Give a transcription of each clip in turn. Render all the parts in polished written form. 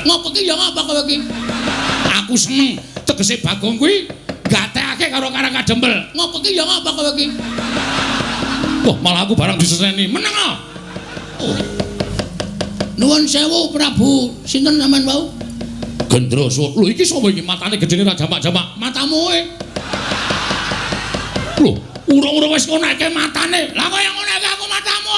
Ngopo ki ya ngapa kowe iki? Aku seneng tegese Bagong kuwi gatekake karo Karang Kadempel. Ngopo ki ya ngapa kowe iki? Wah, malah aku barang diseneni. Meneng ah. Oh. Nuwun sewu Prabu, sinten sampean wau? Gendroso. Lho iki sapa iki matane gedene ra jamak-jamak? Matamu e. Lho, urung-urung wis ngonekke matane. Lah kaya ngonekke aku matamu.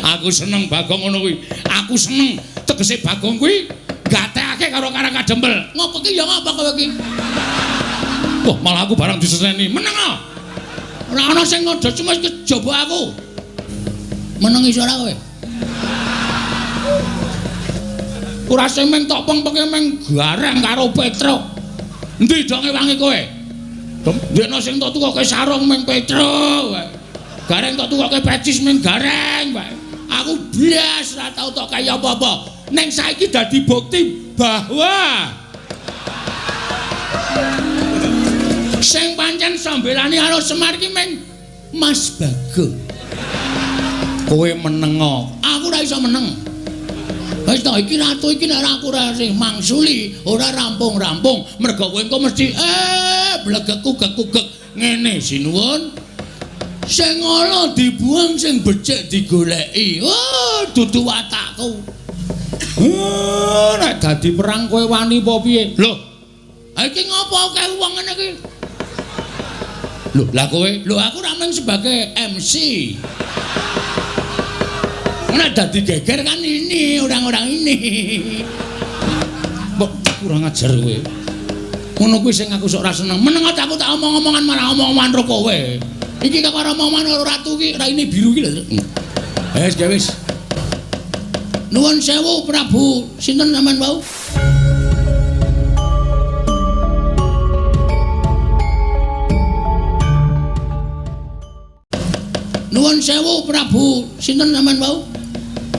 Aku seneng Bagong ngono kuwi. Aku seneng tegese Bagong kuwi gatekake karo Karang Kadempel. Ngopo ki ya ngapa kowe iki? Wah, malah aku barang diseneni. Meneng ah. Ora ana sing ngodho cuma kejaba aku. Meneng iso ora kowe? Ora sing meng tok pengpenge meng gareng karo Petruk. Endi dong ngewangi kowe? Ndekno sing tok tukoke sarung meng Petruk wae. Gareng tok tukoke pecis meng gareng wae. Aku blas ora tau tok kaya apa-apa. Ning saiki dadi bukti bahwa sing pancen sambelani karo Semar ki meng Mas Bagong. Kowe menengo. Aku ora iso meneng. Wis to iki ratu iki nek aku ora sing mangsuli, ora rampung-rampung. Mergo kowe engko mesti blegek-kugek-kugek ngene sinuwun. Sing ala dibuang, sing becik digoleki. Oh, dudu watakku. Nek dadi perang kowe wani apa piye? Lho. Ha iki ngopo akeh wong ngene iki? Lho, lah kowe? Lho aku ra mung sebagai MC. Nek dadi geger kan ini orang-orang ini. Mbok kurang ajar kowe. Ngono kuwi sing aku sok ora seneng. Meneng aku tak omong-omongan malah omong-omongan karo kowe. Iki karo omongan karo ratu iki raine biru iki lho. Wis, wis. Nuwun sewu Prabu, sinten sampean wau? Nuwun sewu Prabu, sinten sampean wau?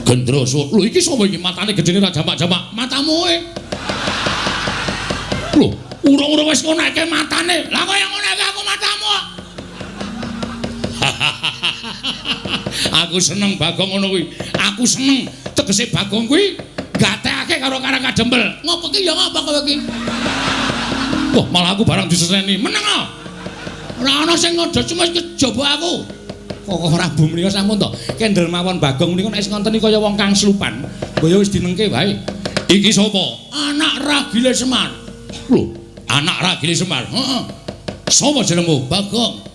Gendroso. Lho iki sapa iki matane gedene ra jamak-jamak? Matamu e. Lho, urung-urung wis ngonekke matane. Lah kaya ngonekke aku matamu. Aku seneng Bagong ngono kuwi. Aku seneng tegese Bagong kuwi gatekake karo Karang Kadempel. Ngopo ki ya ngapa kowe iki? Wah, malah aku barang diseneni. Meneng ah. Ora ana sing ngodho cuma kejaba aku. Kok Prabu menika sampun to. Kendel mawon Bagong menika nek wis ngonten iki kaya wong kang slupan. Mbaya wis dinengke wae. Iki sapa? Anak Ragile Semar. Lho, anak Ragile Semar. Heeh. Sapa jenengmu? Bagong.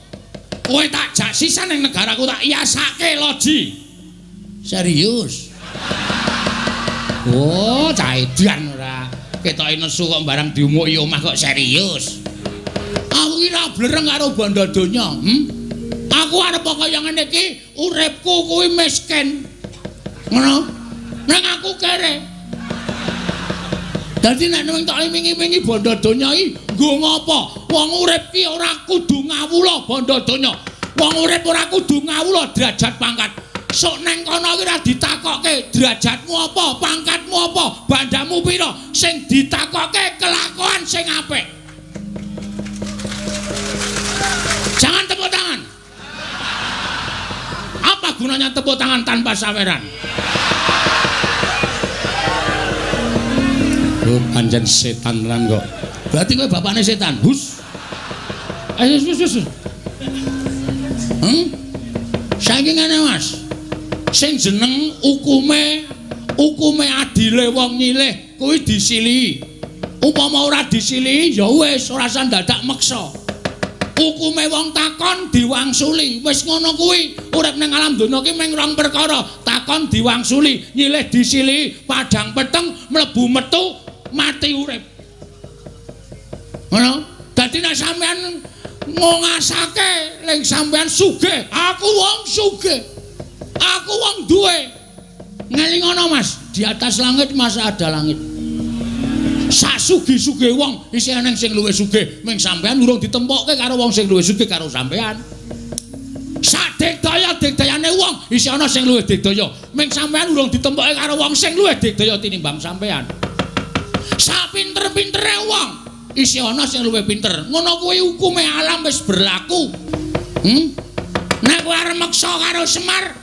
Kowe tak jak sisan ning negaraku tak yasake loji. Serius? Oh, cah edan ora. Ketoke nesu kok barang diumuki omah kok serius. Aku ki ora blereng karo bondo donya, Aku arep kaya ngene iki, uripku kuwi miskin. Ngono? Nang aku kere. Dadi nek ning tok wingi-wingi bondo donya iki nggo ngopo? Wong urip ki ora kudu ngawula bondo donya. Wong urip ora kudu ngawula derajat pangkat. Sok neng kono ki ora ditakokke derajatmu apa, pangkatmu apa, bandamu pira. Sing ditakokke kelakuan sing apik. Jangan tepuk tangan. Apa gunanya tepuk tangan tanpa saweran? Oh, pancen setan tenan kok. Berarti kowe bapakne setan. Hus. Ayo wis wis. Saiki ngene, Mas. Sing jeneng hukume adile wong nyilih kuwi disilihi. Upama ora disilihi ya wis ora usah dadak meksa. Hukume wong takon diwangsuli. Wis ngono kuwi. Urip ning alam donya ki mung rong perkara, takon diwangsuli, nyilih disilihi, padhang peteng mlebu metu mati urip. Ngono. Dadi nek sampean ngongasake ling sampean sugih, aku wong sugih. Aku wong duwe. Ngelingono Mas, di atas langit masa ada langit. Sak sugih-sugih wong isih eneng sing luwih sugih, ming sampean urung ditempokke karo wong sing luwih sugih karo sampean. Sak digdaya-digdayane wong isih ana sing luwih digdaya, ming sampean urung ditempokke karo wong sing luwih digdaya tinimbang sampean. Sak pinter-pintere wong isih ana sing luwih pinter. Ngono kuwi hukume alam wis berlaku. Nek kowe arep meksa karo Semar,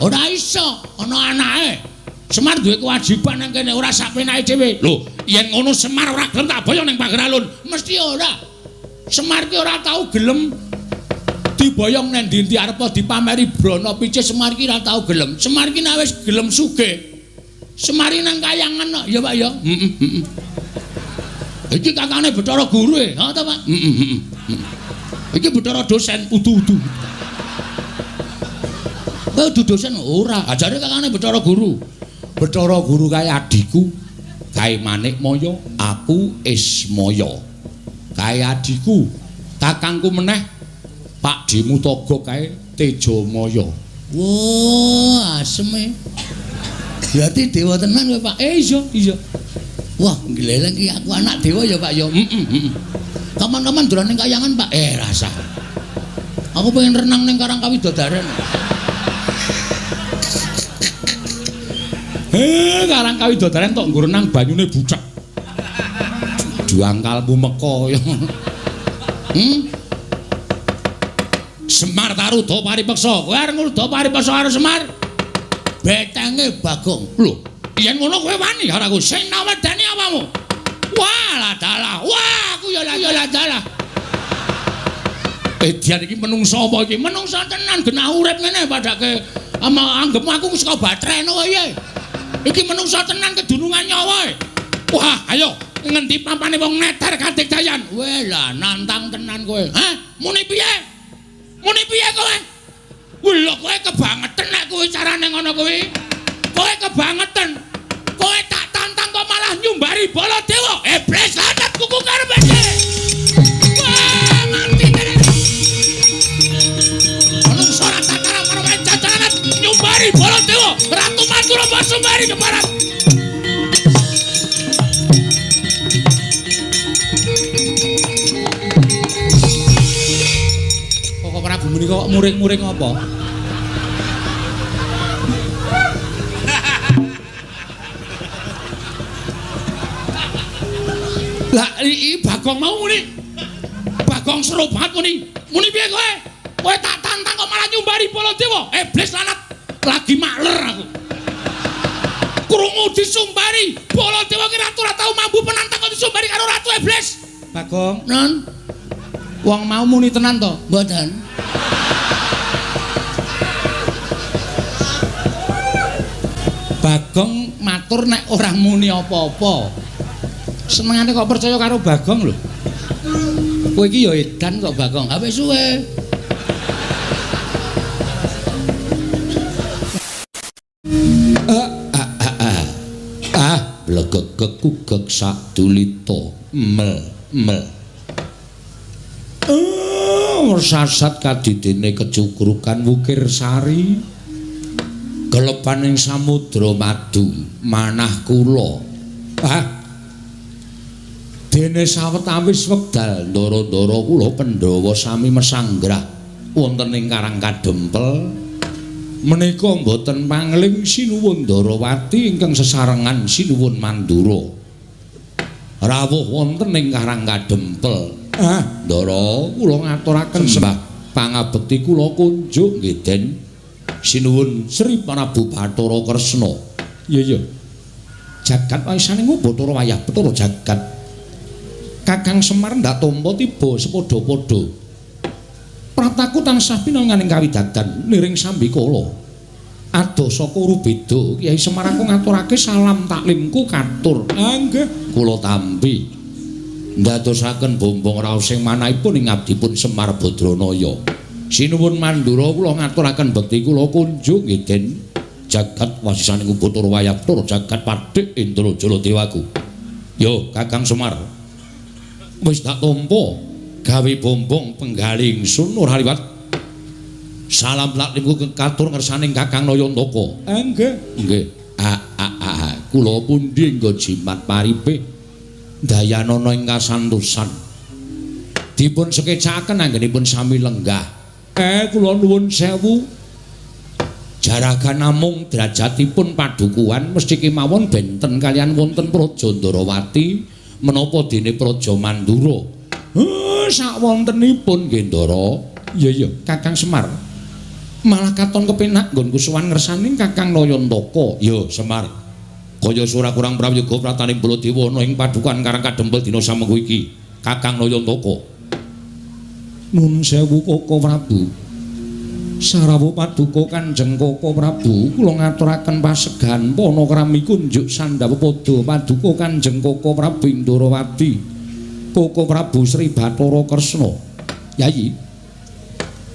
Ora iso, ana anake. Semar duwe kewajiban nang kene ora sak penake dhewe. Lho, yen ngono Semar ora gelem tak boyong ning pager alun. Mesti ora. Semar ki ora tau gelem diboyong nang ndi-ndi arep dipameri brana picis Semar ki ora tau gelem. Semar ki nek wis gelem sugih. Semar ki nang kayangan kok, ya Pak ya. Heeh, heeh. Iki kakane Bathara Guru e, ha ta Pak? Heeh, heeh. Iki Bathara dosen udu-udu. Kowe udu dosen ora, ajare kakane Bathara Guru. Bathara Guru kae adhiku, kae Manikmaya, aku Ismaya. Kae adhiku, kakangku meneh Pak Dimutaga kae Tejamaya. Wah, aseme. Berarti dewa tenan kowe, Pak. Iya, iya. Wah, ngleleng ki aku anak dewa ya, Pak ya. Heeh, heeh. Kapan-kapan dolan ning kayangan, Pak. Rasah. Aku pengen renang ning Karang Kawidodaren. Karang Kawidodaren tok nggo renang banyune bucek. Juangkalmu meka ya. Semar taruda paripeksa. Kowe arep ngruda paripeksa karo Semar? Betenge Bagong. Lho, yen ngono kowe wani karo aku. Sing nawedani apamu? Wah, lah dalah. Wah, aku ya lah dalah. Edian iki menungsa apa iki? Menungsa tenan genah urip ngene padake ama anggepmu aku saka batrene wae. Iki menungsa tenan kedunungan nyawa. Wah, ayo ngendi pampane wong neter kadigdayan? Weh lah nantang tenan kowe. Hah? Muni piye? Muni piye kowe? Lho kowe kebangetan nek kuwi carane ngono kuwi. Kowe kebangetan. Kowe tak tantang kok malah nyumbari Baladewa. Iblis lanat kuku karepe. Wah, mati tenan. Menungsa ora tataran karo cacaran nyumbari Baladewa. Ratu Madura Basumbari keparat. Kok Prabu menika kok muring-muring apa? Lah iki Bagong mau muni. Bagong seru banget muni. Muni piye kowe? Kowe tak tantang kok malah nyumbari Baladewa. Iblis lanat lagi makler aku. Krungu disumbari Baladewa ki ratu ora tau mambu penantang kok disumbari karo ratu iblis. Bagong, non. Wong mau muni tenan to? Mboten. Bagong matur nek ora muni apa-apa. Senengane kok percaya karo Bagong lho. Kowe iki ya edan kok Bagong. Ha wis suwe. Blegeg kugeg sadulita mel mel. Sasat kadidene kecukrukan wukir sari gelepaning samudra madu manah kula. Dene sawetawis wekdal ndara-ndara kula Pandhawa sami mesanggrah wonten ing Karang Kadempel menika mboten pangling Sinuwun Ndarawati ingkang sesarengan Sinuwun Mandura rawuh wonten ing Karang Kadempel. Ndara kula ngaturaken sembah pangabekti kula kunjuk nggih Den Sinuwun Sri Prabu Bathara Kresna. Iya iya. Jagat waisaning Bathara wayah Bathara jagat. Kakang Semar ndak tampa tiba sepadha-padha. Prataku tansah pinanganing kawidadan niring sambikala. Adoh saka Rubeda Kyai Semar aku ngaturake salam taklimku katur. Nggih, kula tampi. Ndadosaken bombong raos sing manahipun ing abdipun Semar Badranaya. Sinuwun Mandura kula ngaturaken bekti kula kunjung nggih Den. Jagat wasisaning Bathara wayah Bathara jagat padhek Indra Jala Dewaku. Yo Kakang Semar. Wis tak tampa gawe bombong penggali ingsun ora liwat. Salam taklimku katur ngersaning Kakang Nayantaka. Nggih. Nggih. Kula pundi nggo jimat paripe dayanana ing kasantosan. Dipun sekecakaken anggenipun sami lenggah. Kula nuwun sewu. Jaragan namung derajatipun padukuhan mesti kemawon benten kalian wonten Praja Ndarawati menapa dene Praja Mandura. Sakwontenipun nggih Ndara. Iya iya, Kakang Semar. Malah katon kepenak nggonku sowan ngersani Kakang Nayantaka. Ya, Semar. Kaya ora kurang prayoga prataning Baladewa ana ing padukan Karang Kadempel dina samengko iki. Kakang Nayantaka. Nun sewu Koko Prabu. Sarawuh paduka Kanjeng Koko Prabu, kula ngaturaken pasegan panakrami kunjuk sandhawa padha paduka Kanjeng Koko Prabu Indrawati. Koko Prabu Sri Bathara Kresna. Yayi.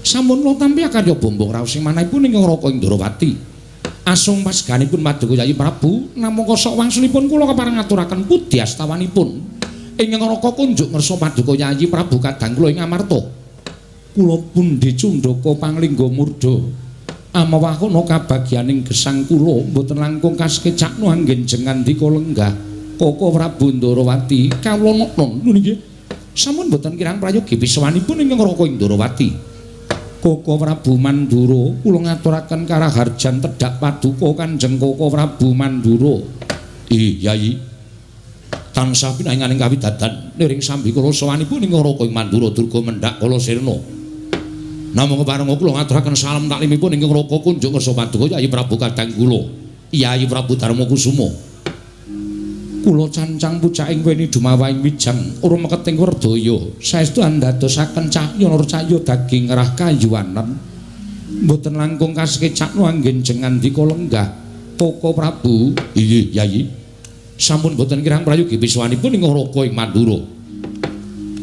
Sampun kula tampi akarya bombong raos sing manahipun ingkang Raka Indrawati. Asung paseganipun paduka Yayi Prabu, namung kosok wangsulipun kula kepareng ngaturaken pudyastawanipun ingkang Raka kunjuk ngersa paduka Yayi Prabu kadang kula ing Amarta. Kula pundi cundhaka panglingga murda amawahana kabagyaning gesang kula mboten langkung kasekecakno anggen jengandika lenggah Koko Prabu Ndrawati kawula noknon nggih sampun mboten kirang prayogi pisawanipun ingkang Raka Indrawati. Koko Prabu Mandura kula ngaturaken karaharjan tedhak paduka Kanjeng Koko Prabu Mandura. Ih Yayi, tansah pinanganing kawidadan niring sambikala sawanipun ingkang Raka ing Mandura durga mendhak kala sirna. Namung kepareng kula ngaturaken salam taklimipun ingkang Raka kunjuk ngersa paduka Yayi Prabu kadang kula, Yayi Prabu Darma Kusuma. Kula cancang pucaking weni dumawahing wijang urung meketing werdaya saestu andadosaken cahya nur cahya daging rah kayuwanen mboten langkung kasekecakno anggen jengandika lenggah Koko Prabu. Inggih Yayi, sampun mboten kirang prayogi pisawanipun ingkang Raka ing Mandura.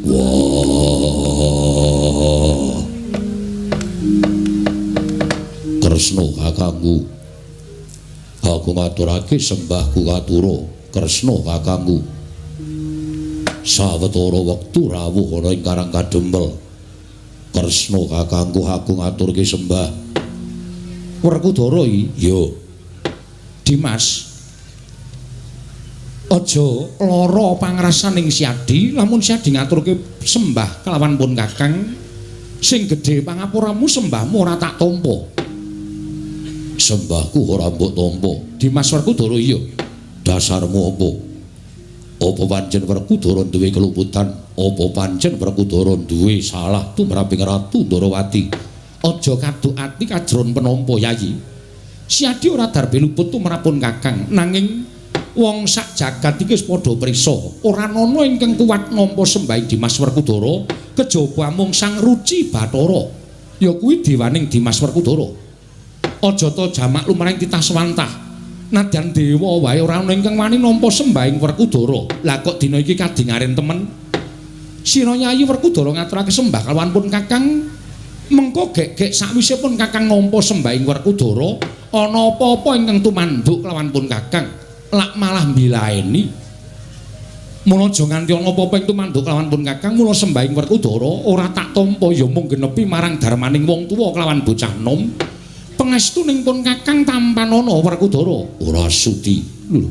Wah, Kresna kakangku, aku ngaturake sembahku katura. Kresna kakangku, sawetara wektu rawuh ana ing Karang Kadempel. Kresna kakangku, aku ngaturke sembah. Werkudara iki? Ya. Dimas, aja lara pangrasaning Siadi lamun Siadi ngaturke sembah kelawan pun kakang sing gedhe pangapuramu sembahmu ora tak tampa. Sembahku ora mbok tampa. Dimas Werkudara iya. Dasarmu apa? Apa pancen Werkudara duwe keluputan? Apa pancen Werkudara duwe salah tumraping Ratu Ndrawati? Aja kaduk ati kajron penampa Yayi. Siadi ora darbe luput tumrapun kakang, nanging wong sak jagat iki wis padha prisa, ora ana ingkang kuat nampa sembahing Dimas Werkudara kejaba amung Sang Ruci Bathara. Ya kuwi dewaning Dimas Werkudara. Aja ta jamak lumrahing titah swantah. Nadyan dewa wae ora ana ingkang wani nampa sembahing Werkudara. Lah kok dina iki kadingaren temen? Sira Yayi Werkudara ngaturake sembah kalawan pun kakang, mengko gek-gek sakwise pun kakang nampa sembahing Werkudara, ana apa-apa ingkang tumanduk kelawan pun kakang, lak malah mbilaeni. Mula aja nganti ana apa-apa ing tumanduk kelawan pun kakang, mula sembahing Werkudara ora tak tampa ya mung genepi marang darmaning wong tuwa kelawan bocah nom. Pangestuning pun kakang tampanana Werkudara. Ora sudi. Lho.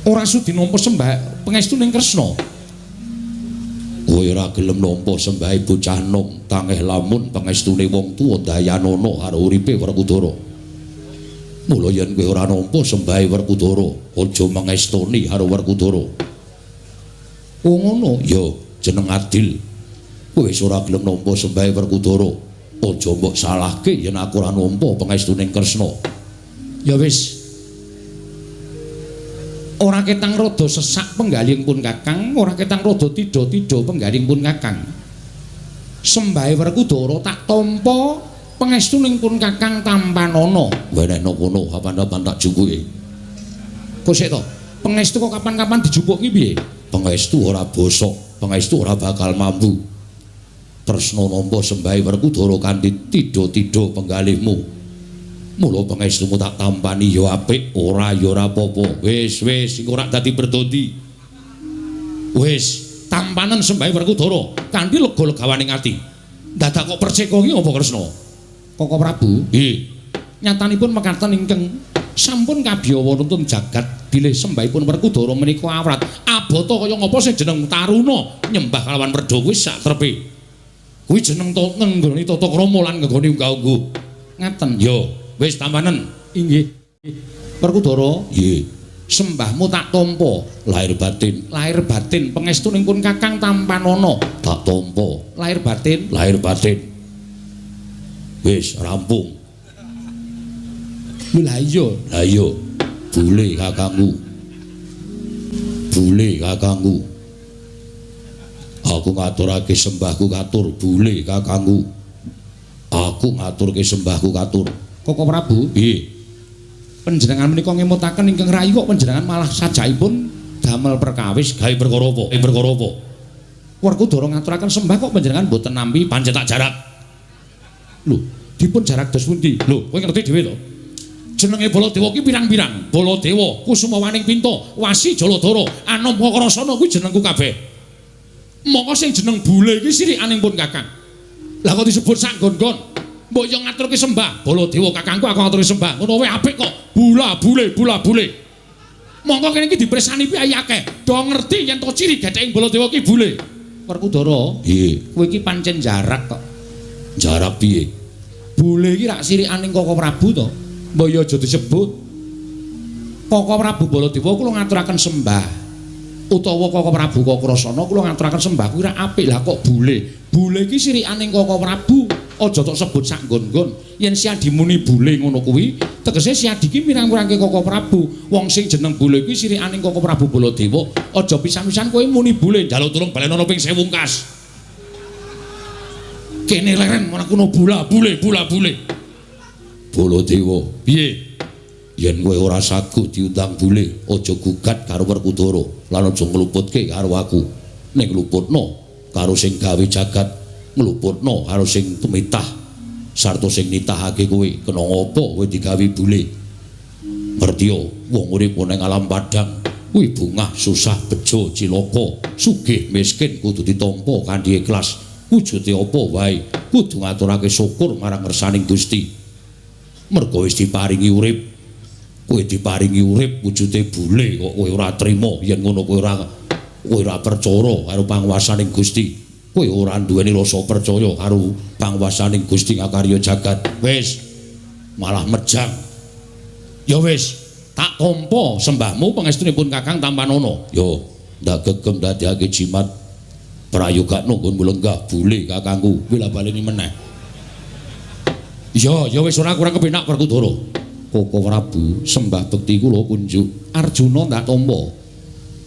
Ora sudi nampa sembah pangestuning Kresna. Kowe ora gelem nampa sembahe bocah nom, tangeh lamun pangestune wong tuwa dayanana karo uripe Werkudara. Mula yen kowe ora nampa sembahe Werkudara, aja mangestoni karo Werkudara. Oh ngono, ya jeneng adil. Kowe wis ora gelem nampa sembahe Werkudara, aja mbok salahke yen aku ora nampa pangestuning Kresna. Ya wis. Ora ketang rada sesak penggalih pun kakang, ora ketang rada tidha-tidha penggalih pun kakang. Sembahe Werkudara tak tampa pangestuning pun kakang tampanana. Wenehno kono kapan-kapan tak jupuke. Kok sik to? Pangestu kok kapan-kapan dijupuk ki piye? Pangestu ora bosok, pangestu ora bakal mampu. Kresna nampa sembahe Werkudara kanthi tidha-tidha penggalihmu. Mula pangestumu tak tampani ya apik, ora ya ora apa-apa. Wis wis iku ora dadi berdondi. Wis tampanen sembahe Werkudara kanthi lega-legawaning ati. Dadak kok perceka ki apa Kresna? Koko Prabu, nggih. Nyatanipun mekaten ingkang sampun kabiyawa nuntun jagat bilih sembahipun Werkudara menika awrat. Abota kaya ngapa sing jeneng taruna nyembah kalawan werda kuwi sak trepe. Kuwi jeneng to ngenggoni tata krama lan ngenggoni unggah-ungguh. Ngaten. Ya, wis tampanen. Inggih. Werkudara, nggih. Sembahmu tak tampa lahir batin, lahir batin pangestuning pun kakang tampanana. Tak tampa lahir batin, lahir batin. Wis rampung. Lha iya, lha iya. Bule kakangku. Bule kakangku. Aku ngaturake sembahku katur bule kakangku. Aku ngaturke sembahku katur. Koko Prabu, piye? Panjenengan menika ngemutaken ingkang rayi kok panjenengan malah sajaipun damel perkawis gawe perkara apa? Perkara apa? Werkudara ngaturaken sembah kok panjenengan mboten nampi pancen tak jarak. Lho, dipun jarak dos pundi? Lho, kowe ngerti dhewe to? Jenenge Baladewa ki pirang-pirang. Baladewa, Kusumawaning Pinta, Wasi Jaladara, Anom Kakrasana kuwi jenengku kabeh. Mongko sing jeneng bule iki sirikaning pun Kakang. Lah kok disebut sak nggon-nggon? Mbok yo ngaturke sembah. Baladewa kakangku aku ngaturke sembah. Ngono wae apik kok. Bula bule, bula bule. Mongko kene iki dipresani piye akeh. Do ngerti yen to ciri getheke Baladewa ki bule. Werkudara, piye? Kowe iki pancen jarak kok. Jarak piye? Bule iki rak sirikaning Koko Prabu to. Mbok yo aja disebut. Koko Prabu Baladewa kula ngaturaken sembah. Utawa Koko Prabu Kakrasana kula ngaturaken sembah kuwi rak apik. Lah kok bule? Bule iki sirikaning Koko Prabu. Aja tok sebut sak nggon-nggon. Yen Siadi muni bule ngono kuwi, tegese Siadi ki mirang-mirangke Koko Prabu. Wong sing jeneng bule kuwi sirikaning Koko Prabu Baladewa. Aja pisan-pisan kowe muni bule, njaluk tulung balenono ping 1000 kas. Kene leren ora kuno bula bule, bula bule. Baladewa, piye? Yen kowe ora sagu diundang bule, aja gugat karo Werkudara lan aja ngluputke karo aku. Ning luputno karo sing gawe jagat, ngluputno karo sing tumitah sarta sing nitahake kowe. Kena ngapa kowe digawe bule? Ngerti wong urip ning alam padang kuwi bungah, susah, bejo, cilaka, sugih, miskin kudu ditampa kanthi ikhlas. Wujude apa wae kudu ngaturake syukur marang ngersaning Gusti. Merga wis diparingi urip. Kowe diparingi urip wujude bule kok kowe ora trima. Yen ngono kowe ora percaya karo panguwasaning Gusti. Kowe ora duweni rasa percaya karo panguwasaning Gusti ngakarya jagat. Wis malah mejang. Ya wis, tak tampa sembahmu pangestunipun Kakang Tampanana. Yo, ndak gegem dadekake jimat prayogakno nggon lenggah bule kakangku. Kuwi lah baleni meneh. Ya, ya wis ora kurang kepenak Werkudara. Koko Prabu sembah bekti kula kunjuk. Arjuna ndak tampa.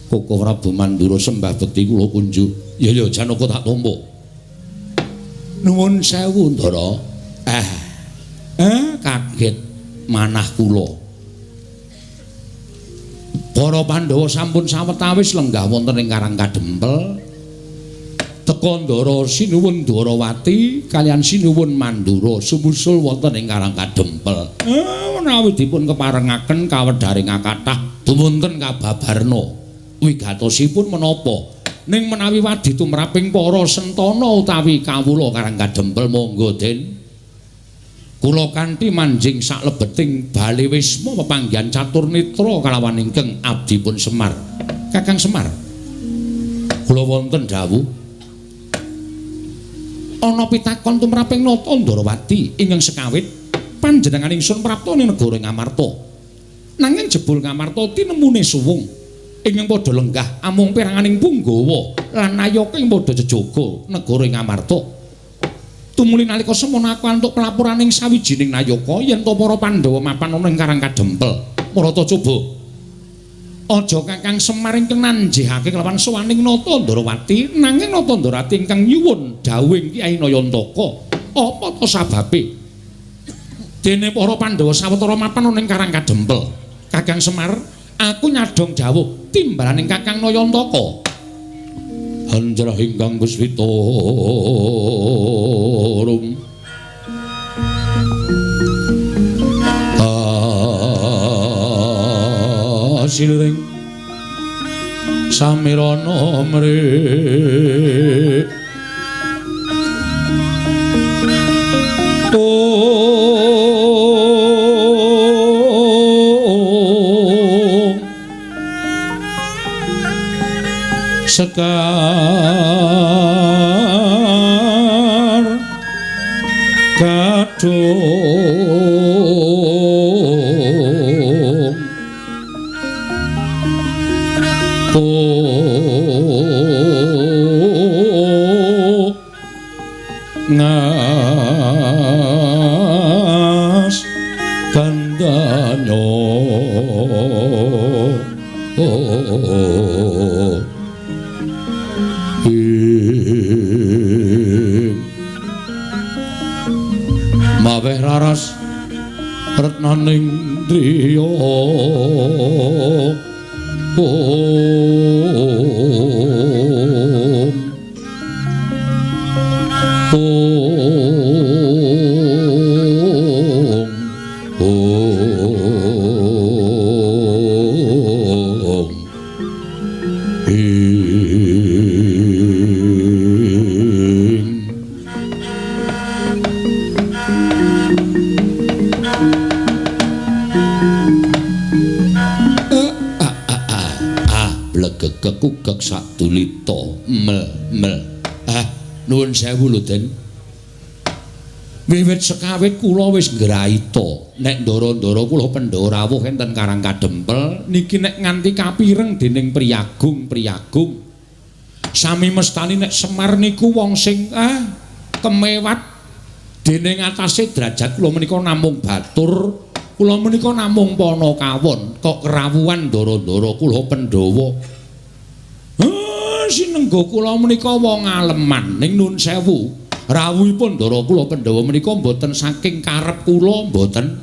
Koko Prabu Mandura sembah bekti kula kunjuk. Ya ya Janaka tak tampa. Nuwun sewu Ndara. Kaget manah kula. Para Pandhawa sampun sawetawis lenggah wonten ing Karang Kadempel. Teka Ndara sinuwun Dwarawati kaliyan sinuwun Mandura sumusul wonten ing Karang Kadempel. Menawi dipun keparengaken kawedharing kathah tumunten kababarna wigatosipun menapa? Ning menawi wadi tumraping para sentana utawi kawula Karang Kadempel monggo Den. Kula kanthi manjing saklebeting bale wisma pepanggihan Caturnetra kalawan ingkang abdipun Semar. Kakang Semar, kula wonten dawuh ana pitakon tumraping Nata Ndrawati ingkang sekawit panjenengan ingsun prapta ning negara Ngamarta. Nanging jebul Ngamarta tinemune suwung ingkang padha lenggah amung peranganing punggawa lan nayaka ing padha jejaga negara Ngamarta. Tumuli nalika semono aku antuk pelaporaning sawijining nayaka yen to para Pandhawa mapan ana ing Karang Kadempel. Marata coba. Aja Kakang Semar ingkang nanjihake kelawan sowaning Nata Ndrawati, nanging Nata Ndrawati ingkang nyuwun dawuhing Kyai Nayantaka. Apa to sababe? Dene para Pandhawa sawetara mapan ana ing Karang Kadempel. Kakang Semar, aku nyadhong dawuh timbalaning Kakang Nayantaka. Hanjrah ingkang kuswita rum kasiring samirana mrik sekar kadung Ing maweh raras retnaning driya. Om Om Om Ing. Kekugek sadulita mel mel. Ah, nuwun sewu lho Den. Wiwit sekawit kula wis ngraita nek ndara-ndara kula Pandhawa rawuh enten Karang Kadempel niki nek nganti kapireng dening priyagung-priyagung. Sami mestani nek Semar niku wong sing kemewat dening atase derajat kula menika namung batur, kula menika namung panakawon kok kerawuhan ndara-ndara kula Pandhawa. Sinengga kula menika wong aleman ning nun sewu rawuhipun ndara kula Pandhawa menika mboten saking karep kula mboten.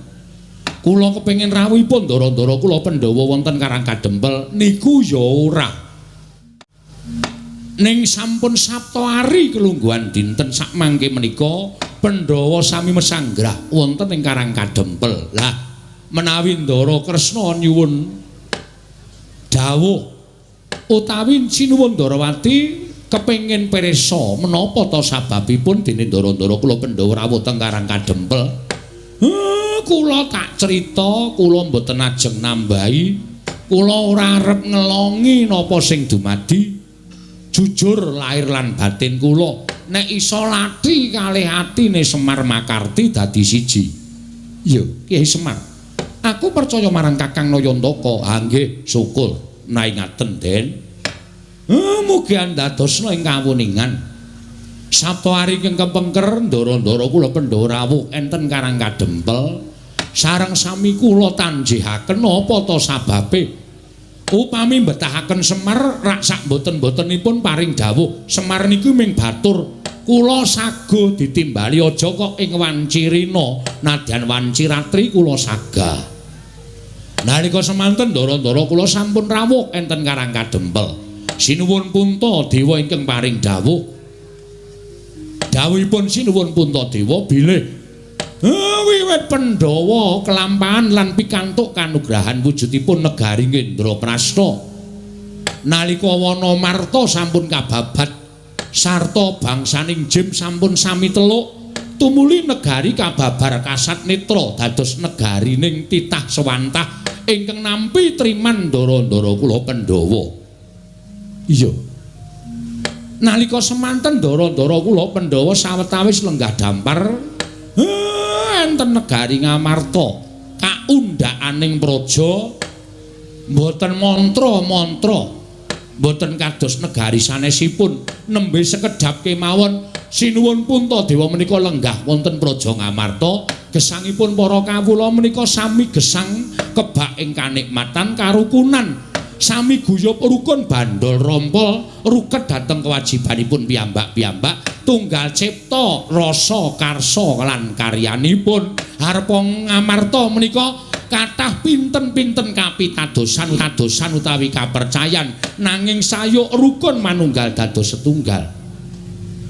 Kula kepengin rawuhipun ndara-ndara kula Pandhawa wonten Karang Kadempel niku ya ora. Ning sampun sapta ari kelungguhan dinten sakmangke menika Pandhawa sami mesanggrah wonten ing Karang Kadempel. Lah menawi Ndara Kresna nyuwun dawuh utawi sinuwun Ndarawati kepengin pirsa menapa ta sababipun dene ndara-ndara kula Pandhawa rawuh teng Karang Kadempel. Kula tak crita, kula mboten ajeng nambahi, kula ora arep ngelongi napa sing dumadi. Jujur lahir lan batin kula nek iso lati kalih atine Semar Makarti dadi siji. Iya, Kyai Semar. Aku percaya marang Kakang Nayantaka. Ha nggih, syukur. Naingaten Den. Mugi andadosna ing kawuningan. Sabta ari ingkang kepengker ndara-ndara kula Pandhawa rawuh enten Karang Kadempel sareng sami kula tanjihaken apa ta sababe. Upami mbetahaken Semar rak sak mboten-mbotenipun paring dawuh Semar niku ming batur kula sago ditimbali aja kok ing wanci rina nadyan wanci ratri kula sagah. Nalika semanten ndara-ndara kula sampun rawuh enten Karang Kadempel. Sinuwun Puntadewa ingkang paring dawuh. Dawuhipun Sinuwun Puntadewa bilih wiwit Pandhawa kelampahan lan pikantuk kanugrahan wujudipun negari Indraprasta. Nalika Wanamarta sampun kababat sarta bangsaning Jim sampun sami teluk, tumuli negari kababar kasat netra dados negarining titah sewantah ingkang nampi triman ndara-ndara kula Pandhawa. Iya. Nalika semanten ndara-ndara kula Pandhawa sawetawis lenggah dampar enten negari Ngamarta kaundhakaning praja mboten mantra-mantra, mboten kados negari sanesipun nembe sekedhap kemawon. Sinuwun Puntadewa menika lenggah wonten praja Ngamarta, gesangipun para kawula menika sami gesang kebak ing kanikmatan karukunan, sami guyub rukun bandol rompol ruket dhateng kewajibanipun piyambak-piyambak tunggal cipta rasa karsa lan karyanipun. Harpa Ngamarta menika kathah pinten-pinten kapitadosan tadosan utawi kapercayan nanging sayuk rukun manunggal dados setunggal.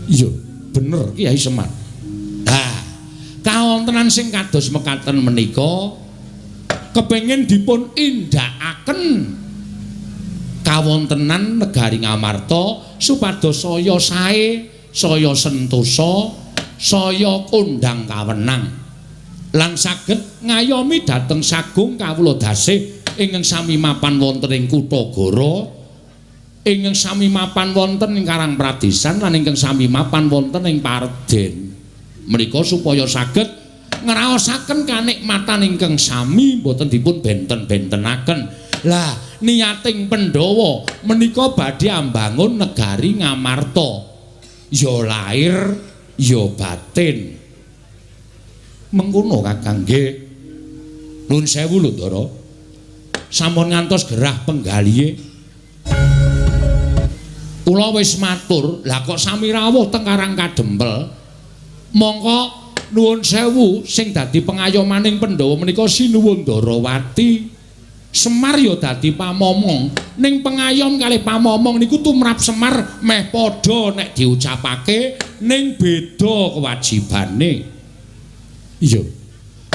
Iya, bener Kyai Semar. Lah, kawontenan sing kados mekaten menika kepengin dipun indhakaken kawontenan negari Ngamarta supados saya sae, saya sentosa, saya kondhang kawenang lan saged ngayomi dhateng sagung kawula dasih ingkang sami mapan wonten ing kutha Goro, ingkang sami mapan wonten ing Karang Pradesan lan ingkang sami mapan wonten ing Parden. Menika supaya saged ngraosaken kanikmatan ingkang sami mboten dipun benten-bentenaken. Lah niating Pandhawa menika badhe ambangun negari Ngamarta. Ya lair ya batin. Mengkono Kakang nggih. Nuwun sewu lho, Ndara. Sampun ngantos gerah penggalihe. Kula wis matur, lah kok sami rawuh teng Karang Kadempel. Mongko nuwun sewu sing dadi pengayomaning Pandhawa menika Sinuwun Ndarawati. Semar ya dadi pamomong. Ning pengayom kalih pamomong niku tumrap Semar meh padha nek diucapake, ning beda kewajibane. Iya.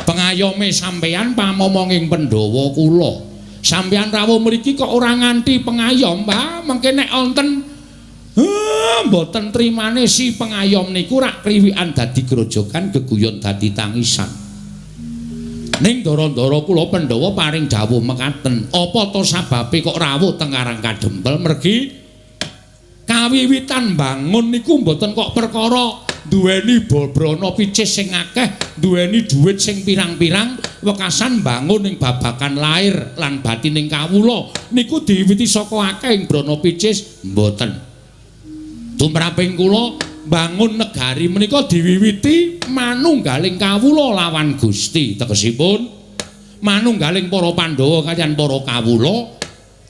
Pengayome sampeyan pamomonging Pandhawa kula. Sampeyan rawuh mriki kok ora nganti pengayom, Pak. Mengke nek wonten mboten trimane si pengayom niku rak kriwikan dadi grojogan, geguyon dadi tangisan. Ning ndara-ndara kula Pandhawa paring dawuh mekaten, apa to sababe kok rawuh teng Karang Kadempel? Mergi kawiwitan bangun niku mboten kok perkara duweni brana picis sing akeh, duweni dhuwit sing pirang-pirang, wekasan bangun ing babagan lair lan batining kawula niku diwiwiti saka akeh ing brana picis mboten. Tumraping kula bangun negari menika diwiwiti manunggaling kawula lawan Gusti, tegesipun manunggaling para Pandhawa kaliyan para kawula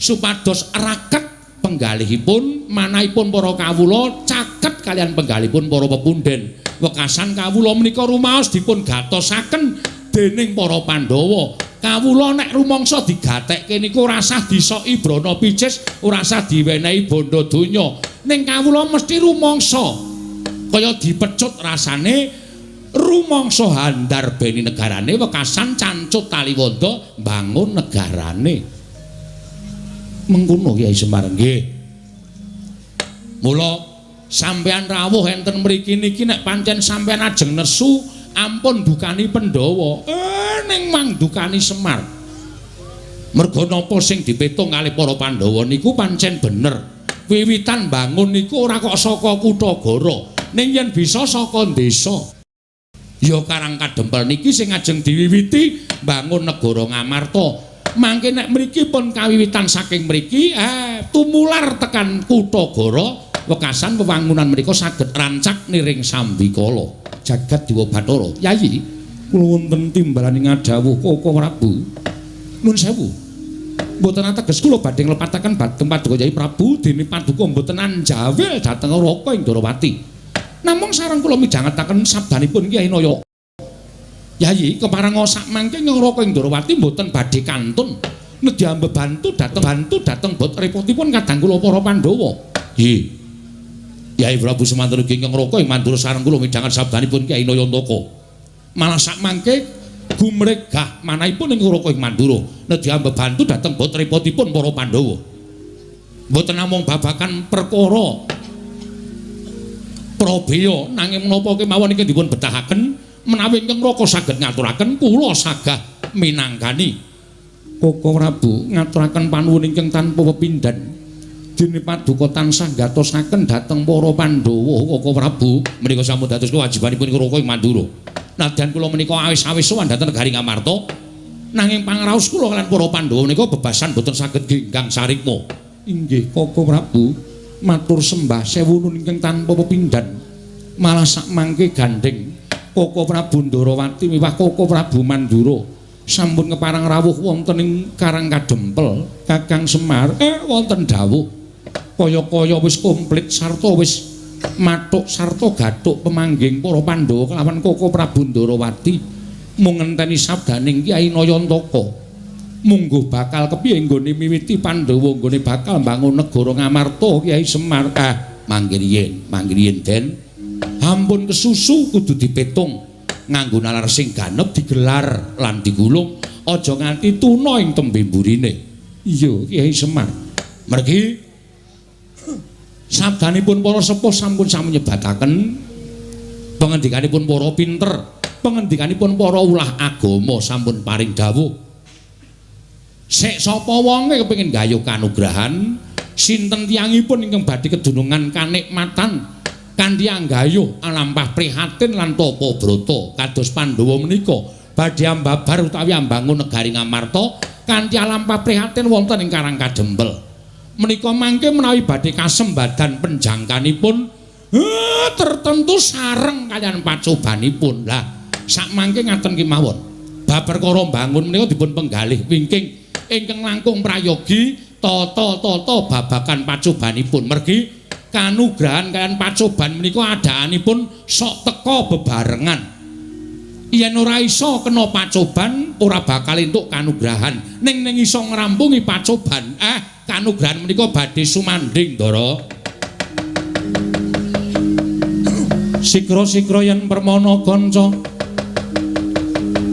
supados raket penggalihipun, manahipun para kawula caket kaliyan penggalihipun para pepundhen. Wekasan kawula menika rumaos dipun gatosaken dening para Pandhawa. Kawula nek rumangsa digatekke niku ora sah disoki brana picis, ora sah diwenehi bondo donya. Ning kawula mesti rumangsa kaya dipecut rasane, rumangsa handarbeni negarane, wekasan cancut taliwonda mbangun negarane. Mengkono Kyai Semar nggih. Mula sampeyan rawuh enten mriki niki nek pancen sampeyan ajeng nesu ampun dukani Pandhawa. Ning mangdukani Semar. Merga napa sing dipetung kalih para Pandhawa niku pancen bener. Wiwitan bangun niku ora kok saka Kutagara, ning yen bisa saka desa. Ya Karang Kadempel niki sing ajeng diwiwiti bangun negara Ngamarta. Mangke nek mriki pun kawiwitan saking mriki, tumular tekan Kutagara, wekasan wewangunan menika saged rancak niring sambikala. Jagat Dewa Bathara. Yayi, kula wonten timbalane ngadhawuh Koko Prabu. Nuwun sewu. Mboten ateges kula badhe nglepataken dhateng Paduka Yayi Prabu dene paduka mboten anjawil dhateng Raka ing Ndarawati. Namung sareng kula midhangetaken sabdanipun Kyai Naya. Yayi, kepareng sak mangke Raka ing Ndarawati mboten badhe kantun nedya mbebantu dhateng bantu dhateng bot repotipun kadang kula para Pandhawa. Nggih. Yayi Prabu semanten ugi ingkang Raka ing Mandura sareng kula midhanget sabdanipun Kyai Nayantaka. Malah sak mangke gumregah manahipun ing Raka ing Mandura nedya mbebantu dhateng bot repotipun para Pandhawa. Mboten namung babagan perkara prabeya, nanging menapa kemawon ingkang dipun betahaken menawi ingkang Raka saged ngaturaken kula sagah minangkani. Koko Prabu ngaturaken panuwun ingkang tanpa pepindhan. Dene paduka tansah gatosaken dhateng para Pandhawa. Koko Prabu menika sampun dados kewajibanipun Raka ing Mandura. Nadyan kula menika awis-awis sowan dhateng negari Ngamarta, nanging pangraos kula kaliyan para Pandhawa menika bebasan boten saged genggang sarikma. Inggih Koko Prabu, matur sembah sewu nun ingkang tanpa pepindhan. Malah sak mangke gandheng Koko Prabu Ndarawati miwah Koko Prabu Mandura sampun keparang rawuh wonten ing Karang Kadempel. Kakang Semar wonten dawuh kaya-kaya wis komplit sarta wis mathuk sarta gathuk pemangging para Pandhawa kelawan Koko Prabu Ndarawati mung ngenteni sabdaning Kyai Nayantaka. Mungguh bakal kepiye nggone miwiti Pandhawa nggone bakal mbangun negara Ngamarta Kyai Semar. Mangke riyin, mangke riyin Den. Ampun kesusu kudu dipetung nganggo nalar sing ganep digelar lan digulung, aja nganti tuna ing tembe mburine. Iya Kyai Semar. Mergi sabdanipun para sepuh sampun sami nyebataken pengendikanipun para pinter, pengendikanipun para ulah agama sampun paring dawuh. Sik sapa wonge kepengin gayuh kanugrahan, sinten tiyangipun ingkang badhe kedunungan kanikmatan kanthi anggayuh alampah prihatin lan tapa brata kados Pandhawa menika badhe ambabar utawi ambangun negari Ngamarta kanthi alampah prihatin wonten ing Karang Kadempel. Menika mangke menawi badhe kasembadan penjangkanipun tertentu sareng kaliyan pacobanipun. Lah sak mangke ngaten kemawon. Bab perkara mbangun menika dipun penggalih wingking ingkang langkung prayogi tata-tata babagan pacobanipun. Mergi kanugrahan kaliyan pacoban menika adaanipun sok teka bebarengan. Yen ora iso kena pacoban ora bakal entuk kanugrahan. Ning ning iso ngrampungi pacoban, kanugrahan menika badhe sumandhing, Ndara. Sikra-sikra yen permana kanca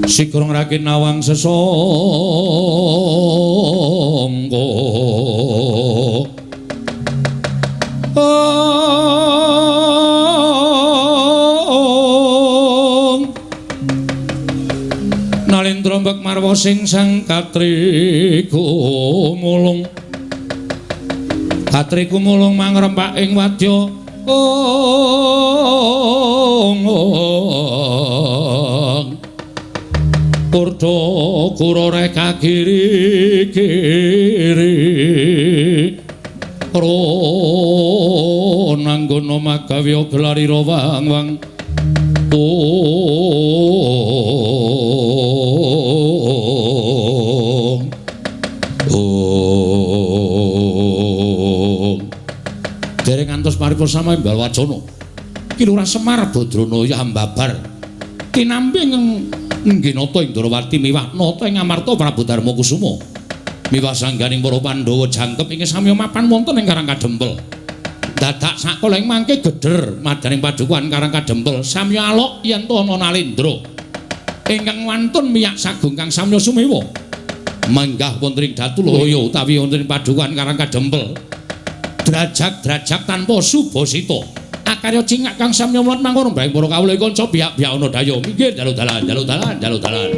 sikra ngragin nawang sesangka. Nalendra mbek marwa sing sang katriku mulung. Katriku mulung mangrempak ing wadya. Kurda kurore kagiri kiri ron anggono magawe gelarira wang-wang. Dereng ngantos paripurna sama imbal wacana. Ki Lurah Semar Badrana ya ambabar kinampi ngginata ing Ndrawati miwah nata ing Amarta Prabu Darma Kusuma. Miwah sangganing para Pandhawa jangkep ing samya mapan wonten ing Karang Kadempel. Dadak sakala ing mangke geder madaning padukuhan Karang Kadempel samya alok yen to ana Nalendra ingkang wantun miyak sagung kang samya sumewa. Menggah wonten ing Datulaya utawi wonten ing padukuhan Karang Kadempel. Drajak-drajak tanpa subasita. Akarya cingak kang samya mulat mangkono mbrang para kawula kanca biyak-biyak ana daya. Minggir dalu dalan, dalu dalan, dalu dalan.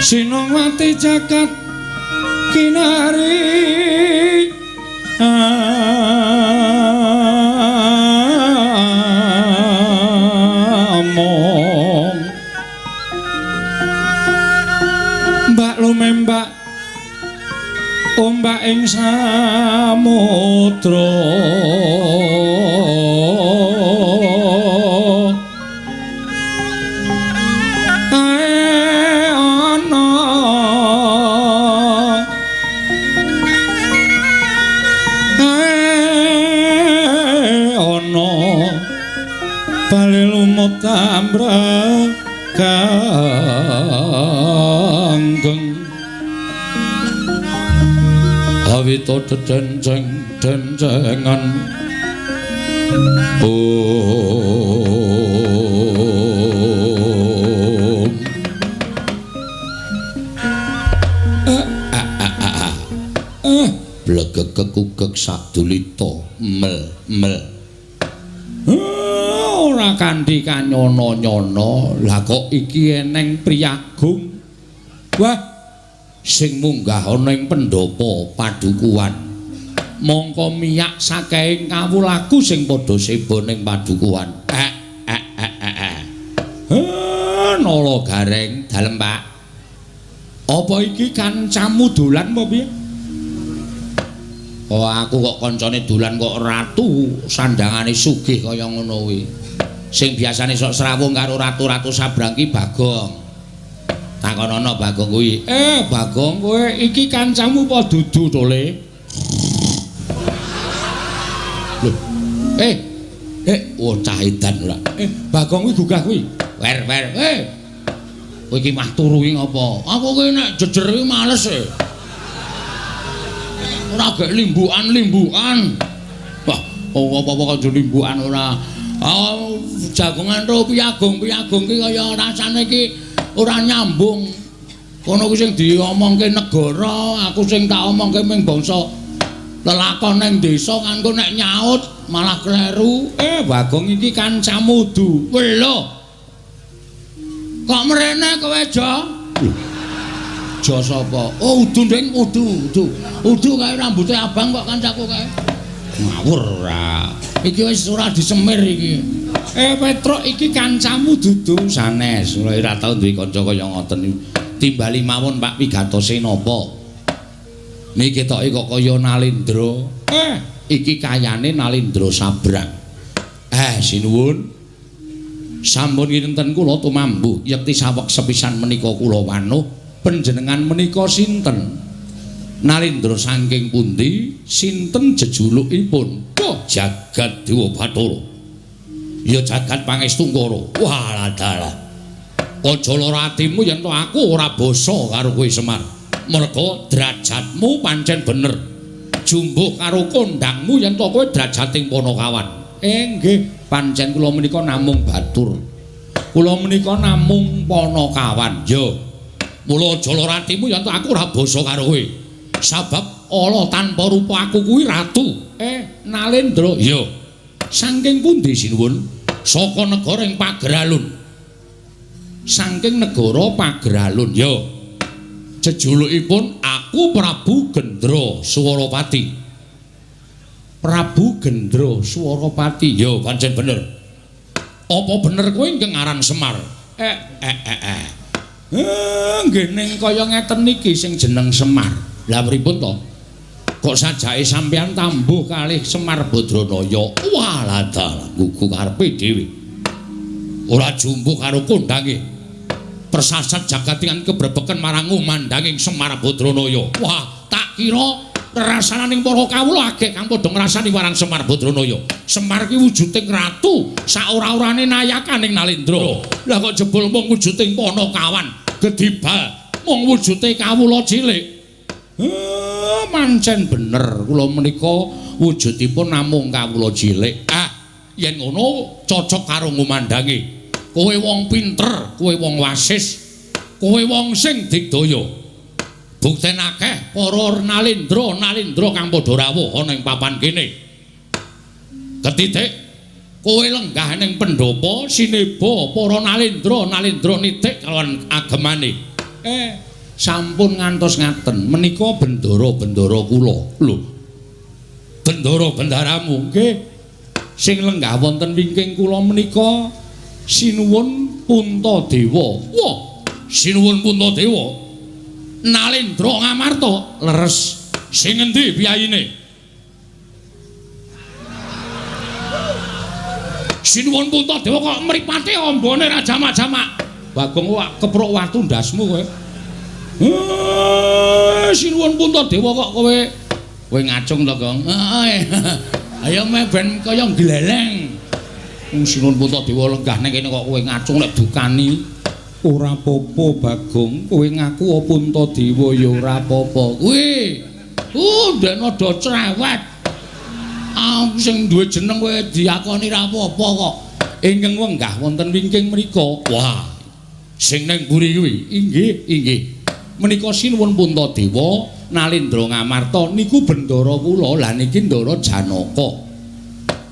Sinongwati jagat kinari among mbak lumembak ombak ing samudra tambra kanggeng awita dedenceng dencengan om blegek kekugek sadulita mel mel ora kanthi kanyono-nyono. Lah kok iki eneng priyagung wah sing munggah ana ing pendhapa padukuhan mongko miyak saking kawulaku sing padha seba ning padukuhan. Nala Gareng dalem Pak, apa iki kancamu dolan apa piye? Oh aku kok kancane dolan kok ratu sandangane sugih kaya ngono kuwi. Sing biasane sok srawung karo ratu-ratu sabrang ki Bagong. Takonono Bagong kuwi. Bagong kowe iki kancamu apa dudu to, Le? Lho. Oh cah edan ora. Bagong kuwi gugah kuwi. Wer wer. Kowe iki mah turu iki ngapa? Aku ki nek jejer iki males e. Ora gek limbukan-limbukan. Wah, apa-apa kok limbukan ora. Oh, jagongan ro piyagung-piyagung ki kaya rasane iki ora nyambung. Kono kuwi sing diomongke negara, aku sing tak omongke ming bangsa lelakon ning desa kan kok nek nyaut malah kleru. Bagong iki kancamu du. Lho. Kok mrene kowe, Jo? Jo sapa? Oh, udu nding, udu, udu. Udu kae rambute abang kok kancaku kae. Ngawur ora. Iki wis ora disemir iki. Petruk iki kancamu dudu sanes. Ora tau duwe kanca kaya ngoten iki. Timbali mawon Pak wigatose napa? Niki ketoke kok kaya Nalendra. Iki kayane Nalendra Sabrang. Sinuwun. Sampun kinten kula tumambuh yekti saweg sepisan menika kula wanuh panjenengan menika sinten? Nalendra saking pundi? Sinten jejulukipun? Oh, Jagat Dewa Bathara. Ya jagat pangestungkara. Wah, dalah. Aja lara atimu yen to aku ora basa karo kowe Semar. Merga derajatmu pancen bener. Jumbuh karo kondangmu yen to kowe derajating Panakawan. Nggih, pancen kula menika namung batur. Kula menika namung Panakawan. Ya. Mula aja lara atimu yen to aku ora basa karo kowe. Sabab ala tanpa rupa aku kuwi ratu. Nalendra. Ya. Saking pundi sinuwun? Saka negara ing Pageralun. Saking negara Pageralun. Ya. Jejulukipun aku Prabu Gendra Swarapati. Prabu Gendra Swarapati. Ya, pancen bener. Apa bener kowe ingkang aran Semar? Nggih ning kaya ngeten niki sing jeneng Semar. Lah pripun to? Kok sajake sampeyan tambuh kalih Semar Badranaya? Wah, dalah gugu karepe dhewe. Ora jumbuh karo kondange. Persasat jagat ingkang kebrebeken marang ngumandanging Semar Badranaya. Wah, tak kira rasananing para kawula agek kang padha ngrasani marang Semar Badranaya. Semar ki wujuding ratu, saora-orane nayakaning Nalendra. Lah kok jebul mung wujuding Panakawan, gedibal mung wujude kawula cilik. Mancen bener kula menika wujudipun namung kawula cilik. Yen ngono cocok karo ngumandange. Kowe wong pinter, kowe wong wasis, kowe wong sing digdaya. Bukten akeh para nalendra-nalendra kang padha rawuh ana ing papan kene. Ketitik kowe lenggah ning pendhapa sineba para nalendra-nalendra nitik kalawan agemane. Sampun ngantos ngaten menika bendara-bendara kula. Lho. Bendara-bendaramu nggih. Sing lenggah wonten wingking kula menika Sinuwun Puntadewa. Wah, Sinuwun Puntadewa. Nalendra Ngamarta leres. Sing endi piyayine? Sinuwun Puntadewa kok mripate ambane ra jamak-jamak. Bagong wak kepruk watu ndasmu kowe. Sinuwun Puntadewa kok kowe ngacung to, Gong? Heeh. Ayo meh ben kaya gleleng. Wong Sinuwun Puntadewa lenggah ning kene kok kowe ngacung nek dukani. Ora apa-apa, Bagong. Kowe ngaku Puntadewa ya ora apa-apa. Kuwi. Ndekne do cerewet. Aku sing duwe jeneng kowe diakoni ra apa-apa kok. Ingkang wenggah wonten wingking mriku. Wah. Sing ning mburi kuwi. Inggih, inggih. Menika Sinuwun Puntadewa Nalendra Ngamarta niku bendara kula. Lah niki Ndara Janaka.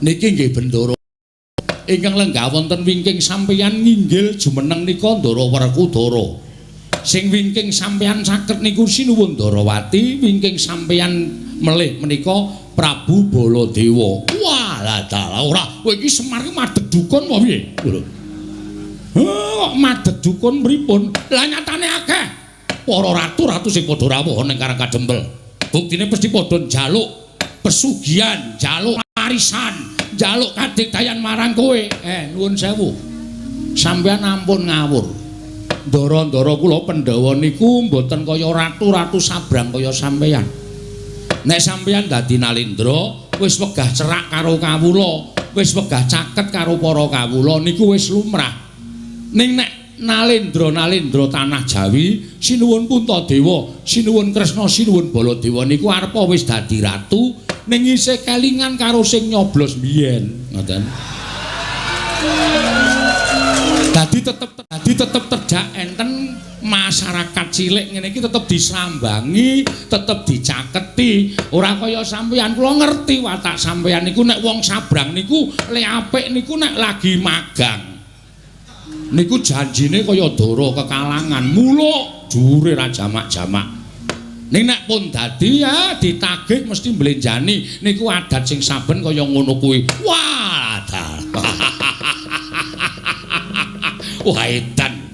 Niki nggih bendara ingkang lenggah wonten wingking sampeyan nginggil jumeneng nika Ndara Werkudara. Sing wingking sampeyan saged niku Sinuwun Ndarawati, wingking sampeyan melih menika Prabu Baladewa. Wah, lah dalah ora. Kowe iki Semar iki madheg dukun apa piye? Lho. Kok madheg dukun pripun? Lah nyatane akeh para ratu-ratu sing padha rawuh ning Karang Kadempel. Buktine mesti padha njaluk pesugihan, njaluk warisan, njaluk kadigdayan marang kowe. Nuwun sewu. Sampeyan ampun ngawur. Ndara-ndara kula Pandhawa niku mboten kaya ratu-ratu sabrang kaya sampeyan. Nek sampeyan dadi Nalendra, wis wegah cerak karo kawula. wis wegah caket karo para kawula niku wis lumrah. Ning nek nalendra-nalendra tanah Jawi, sinuwun Puntadewa, sinuwun Kresna, sinuwun Baladewa niku arepa wis dadi ratu ning isih kelingan karo sing nyoblos biyen, ngoten. Dadi tetep terjak enten masyarakat cilik ngene iki tetep disambangi, tetep dicaketi. Ora kaya sampeyan, kula ngerti watak sampeyan niku nek wong sabrang niku le apik niku nek lagi magang. Niku janjine kaya dara kekalangan, muluk dhuwure ra jamak-jamak. Ning nek pun dadi ya ditagih mesti mblenjani. Niku adat sing saben kaya ngono kuwi. Wah, wah edan.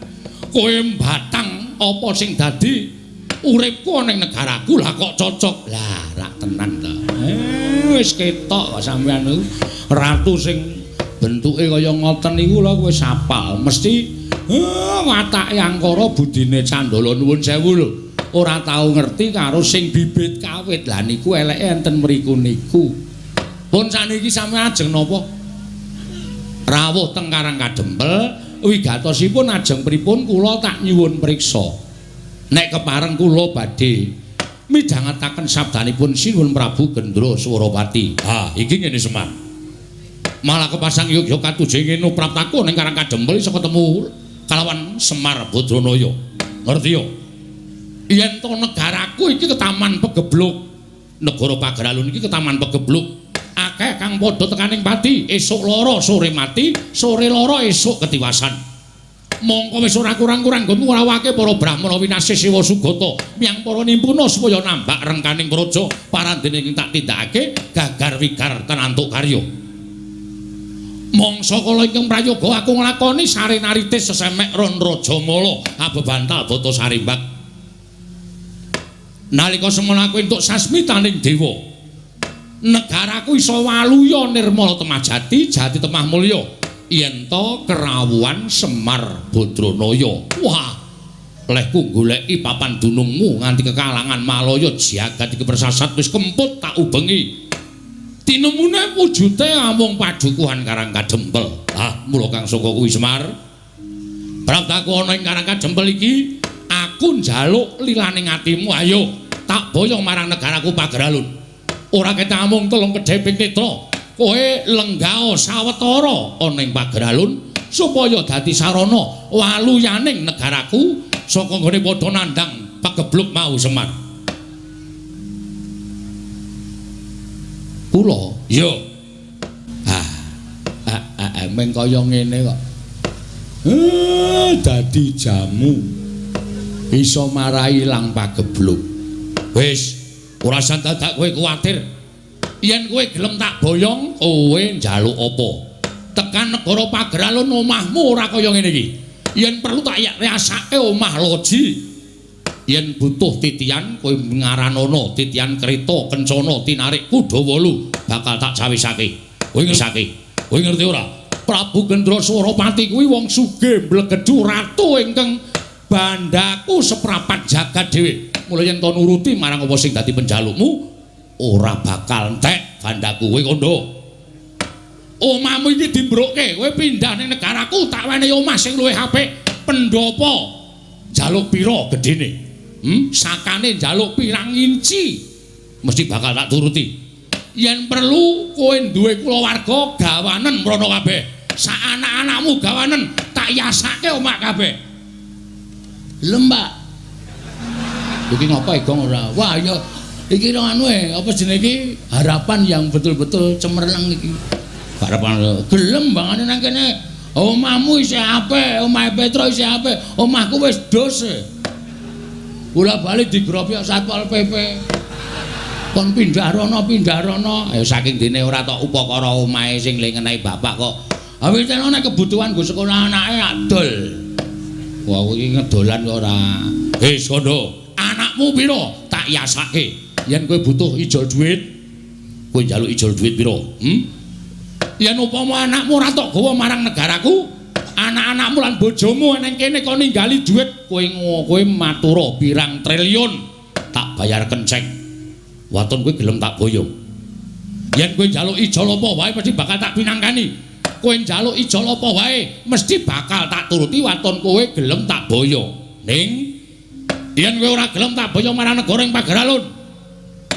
Kowe mbatang apa sing dadi uripku ning negaraku lah kok cocok. Lah rak tenan to. Wis ketok kok sampeyan niku ratu sing bentuke kaya ngoten niku lho wis apal. Mesti watake angkara budine candala nuwun sewu lho. Ora tau ngerti karo sing bibit kawit. Lah niku eleke enten mriku niku. Pun saniki sampeyan ajeng napa? Rawuh teng Karang Kadempel wigatosipun ajeng pripun kula tak nyuwun priksa. Nek kepareng kula badhe midhangetaken sabdanipun Sinuwun Prabu Gendra Swarapati. Ha, iki ngene Semar. Malah kepasang yogya katujeng ngene praptaku ning Karang Kadempel iso ketemu kalawan Semar Badranaya. Ngerti yo? Yen to negaraku iki ketaman pegebluk. Negara Pageralun iki ketaman pegebluk. Akeh kang padha tekaning pati, esuk lara sore mati, sore lara esuk ketiwasan. Mongko wis ora kurang-kurang nggonmu ngrawake para brahmana winasih Siwa Sugata miyang para nimpuna supaya nambak rengkaning praja parandene ing tak tindakake gagar wigar tenantuk karya. Mangsa kala ingkang prayoga aku nglakoni sarenaritis sesemek ron rajamala abebantal bata sarimbak. Nalika semono aku entuk sasmitaning dewa, negaraku iso waluya nirmala temah jati, jati temah mulya yen to kerawuhan Semar Badranaya. Wah, lehku goleki papan dunungmu nganti kekalangan Malaya jagat iki persasat wis kemput tak ubengi. Tinemune wujute amung padukuhan Karang Kadempel. Ah, mula kang saka kuwi Semar. Praptaku ana ing Karang Kadempel iki, aku njaluk lilaning atimu, ayo tak boyong marang negaraku Pageralun. Ora ketak amung telung kedheping netra. Kowe lenggao sawetara ana ing Pageralun supaya dadi sarana waluyaning negaraku saka nggone padha nandhang pagebluk mau Semar. Kula ya. Ah, meng kaya ngene kok. Dadi jamu. Iso marai ilang pagebluk. Wis, ora usah dadak kowe kuwatir. Yen kowe gelem tak boyong, kowe njaluk apa? Tekan negara Pageralun omahmu ora kaya ngene iki. Yen perlu tak riasake omah loji. Yen butuh titian kowe ngaranono titian kereta kencana tinarik kuda wolu bakal tak cawisake. Kowe ngersake. Kowe ngerti ora? Prabu Gendra Swarapati kuwi wong sugih mblegedhu ratu ingkang bandaku seprapat jagat dhewe. Mula yen to nuruti marang apa sing dadi penjalukmu ora bakal entek bandaku. Kowe kandha. Omahmu iki dimbrukke, kowe pindah ning negaraku tak wenehi omah sing luwih apik. Pendopo njaluk pira gedene? Sakane njaluk pirang inci mesti bakal tak turuti. Yen perlu kowe duwe kulawarga gawanen mrono kabeh. Sak anak-anakmu gawanen tak yasake omah kabeh. Gelem, Pak. Iki ngapa Igong ora? Wah, ya iki anu apa jenenge iki harapan yang betul-betul cemerlang iki. Harapan gelem bangane nang kene. Omahmu isih apik, omahe Petro isih apik, omahku wis dos. Bola bali digrobok Satpol PP. Kon pindah rono, pindah rono. Ayo saking dene ora tok upakara omahe sing le ngenehi bapak kok. Awit nek kebutuhan nggo sekolah anake adol. Wah, iki ngedolan kok ora. Wis kandha, anakmu pira? Tak yasake. Yen kowe butuh ijol dhuwit, kowe njaluk ijol dhuwit pira? Yen upama anakmu ora tok gawa marang negaraku, anak-anakmu lan bojomu nang kene kon ninggali dhuwit, kowe matura pirang triliun tak bayar kenceng. Waton kowe gelem tak boyong. Yen kowe njaluk ijol apa wae mesti bakal tak pinangkani. Kowe njaluk ijol apa wae mesti bakal tak turuti waton kowe gelem tak boyo. Ning yen kowe ora gelem tak boyo marang negara ing Pageralun,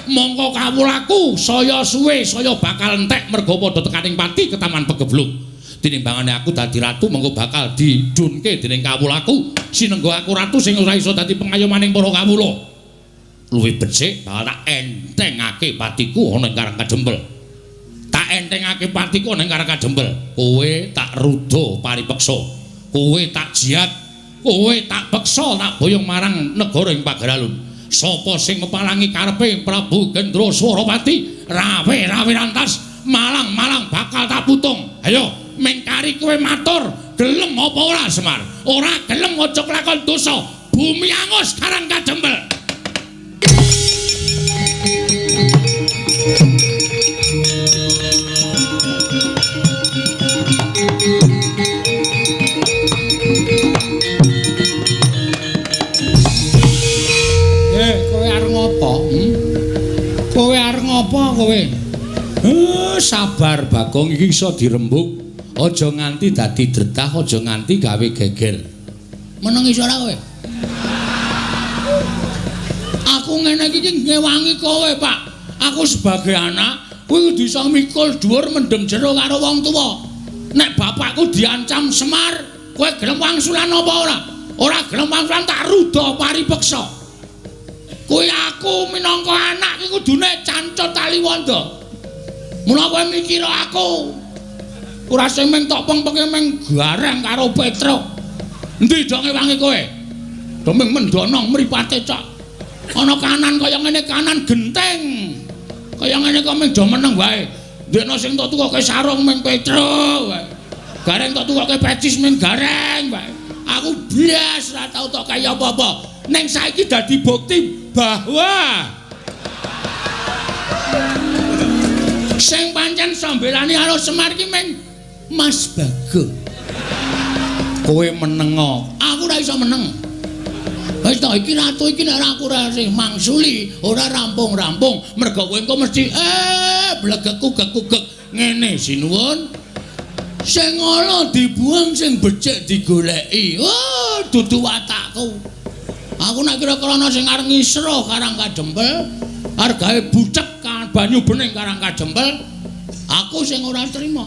mongko kawulaku saya suwe saya bakal entek merga padha tekaning pati ketaman pegebluk. Tinimbangane aku dadi ratu mengko bakal didunke dening kawulaku. Sinengga aku ratu sing ora iso dadi pengayomaning para kawula. Luwih becik bakal tak entengake patiku ana ing Karang Kadempel. Tak entengake patiku ana ing Karang Kadempel. Kowe tak ruda paripeksa. Kowe tak jiat, kowe tak peksa tak boyong marang negara ing Pageralun. Sapa sing mepalangi karepe Prabu Gendra Swarapati, rawe-rawe rantas, malang-malang bakal tak putung. Ayo, mengkari kowe matur, gelem apa ora Semar? Ora gelem aja kelakon dosa. Bumi angus Karang Kadempel. Kowe arep ngopo? Kowe arep ngopo kowe? Sabar Bagong, iki iso dirembug. Aja nganti dadi dretah, aja nganti gawe geger. Meneng iso ora kowe? Aku ngene iki ngewangi kowe, Pak. Aku sebagai anak kuwi kudu iso mikul dhuwur mendem jero karo wong tuwa. Nek bapakku diancam Semar, kowe gelem wangsulan apa ora? Ora gelem wangsulan tak ruda paripeksa. Kuwi aku minangka anak iki kudune cancut taliwonda. Mula kowe mikir aku ora sing mung tok pengpenge mung gareng karo Petruk. Endi do ngewangi kowe? Do mung mendonong mripate cok. Ana kanan kaya ngene kanan genteng. Kaya ngene kok mung do meneng wae. Ndekno sing tok tukoke sarung mung Petruk wae. Gareng tok tukoke pecis mung gareng wae. Aku blas ora tau tok kaya apa-apa. Ning saiki dadi bukti bahwa sing pancen sambelane karo Semar iki mung Mas Bagong. Kowe menengo, aku ora iso meneng. Wis to iki ratu iki nek aku ora sing mangsuli, ora rampung-rampung, mergo kowe engko mesti blegekku-gekku-gek ngene sinuwun. Sing ala dibuang, sing becik digoleki. Oh, dudu watakku. Aku nek kira-kira ana sing arep ngisruh Karang Kadempel, argae bucek banyu bening Karang Kadempel, aku sing ora trima.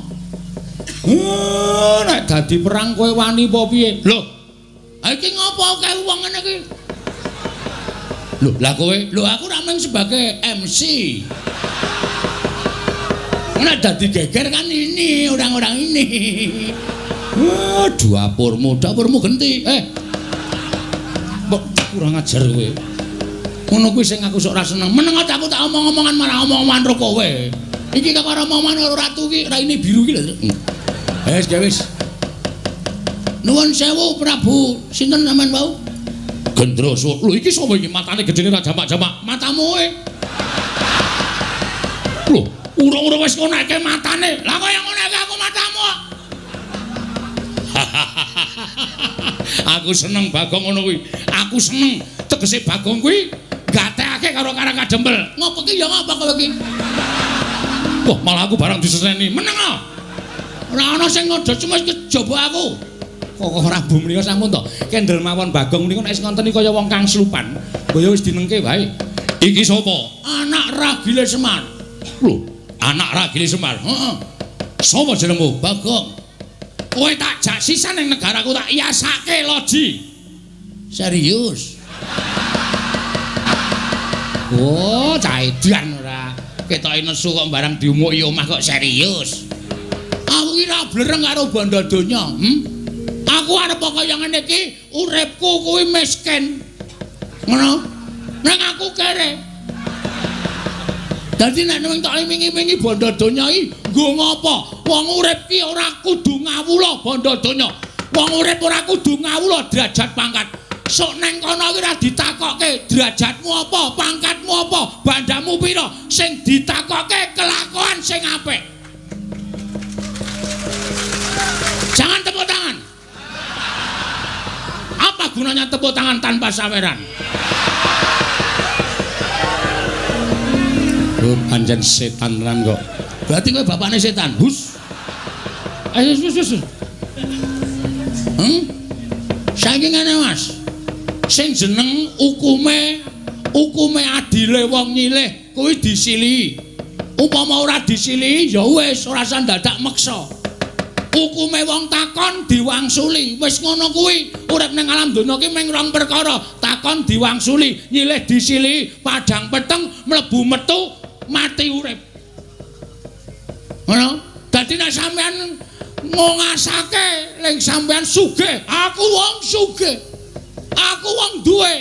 Nek dadi perang kowe wani apa piye? Lho, iki ngopo akeh wong ngene iki? Lho, lah kowe? Lho, aku ra mung sebagai MC. Nek dadi geger kan ini orang-orang ini. Dapurmu, dapurmu genti. Mbok kurang ajar kowe. Ngono kuwi sing aku sok ora seneng. Meneng aja aku tak omong-omongan marang omong-omongan ro kowe. Iki kok ora omongan karo ratu iki, raine biru iki lho. Wis, wis. Nuwun sewu Prabu, sinten sampean wau? Gendra. Lho iki sapa iki matane gedene ra jamak-jamak? Matamu e. Lho, urung-urung wis ngonekke matane. Lah kaya ngonekke aku matamu. Aku seneng Bagong ngono kuwi. Aku seneng tegese Bagong kuwi gatekake karo Karang Kadempel. Ngopo ki ya ngapa kowe iki? Wah, malah aku barang diseseneni. Meneng ah. Ora ana sing ngodo cuma kejaba aku. Kok Prabu menika sampun to. Kendel mawon Bagong menika nek wis ngonteni kaya wong kang slupan. Mbaya wis dinengke wae. Iki sapa? Anak ragile Semar. Lho, anak ragile Semar. Heeh. Sapa jenengmu? Bagong. Kowe tak jak sisan ning negaraku tak yasake loji. Serius? Oh, cah edan ora. Ketoke nesu kok barang diumuki omah kok serius. Aku ki ora blereng karo bondo donya, Aku arep kaya ngene iki, uripku kuwi miskin. Ngono? Nang aku kere. Dadi nek ning tok iming-imingi bondo donya iki nggo ngopo? Wong urip ki ora kudu ngawula bondo donya. Wong urip ora kudu ngawula derajat pangkat. Sok neng kono iki ora ditakokke derajatmu apa, pangkatmu apa, bandamu pira. Sing ditakokke kelakuan sing apik. Jangan tepuk tangan. Apa gunanya tepuk tangan tanpa saweran? Oh, pancen setan tenan kok. Berarti kowe bapakne setan. Hus. Ayo wis wis. Saiki ngene Mas. Sing jeneng hukume adile wong nyilih kuwi disilihi. Upama ora disilihi ya wis ora usah dadak meksa. Hukume wong takon diwangsuli. Wis ngono kuwi. Urip ning alam donya ki mung rong perkara, takon diwangsuli, nyilih disilihi, padhang peteng mlebu metu mati urip. Ngono. Dadi nek sampean ngongasake ling sampean sugih, aku wong sugih. Aku wong duwe.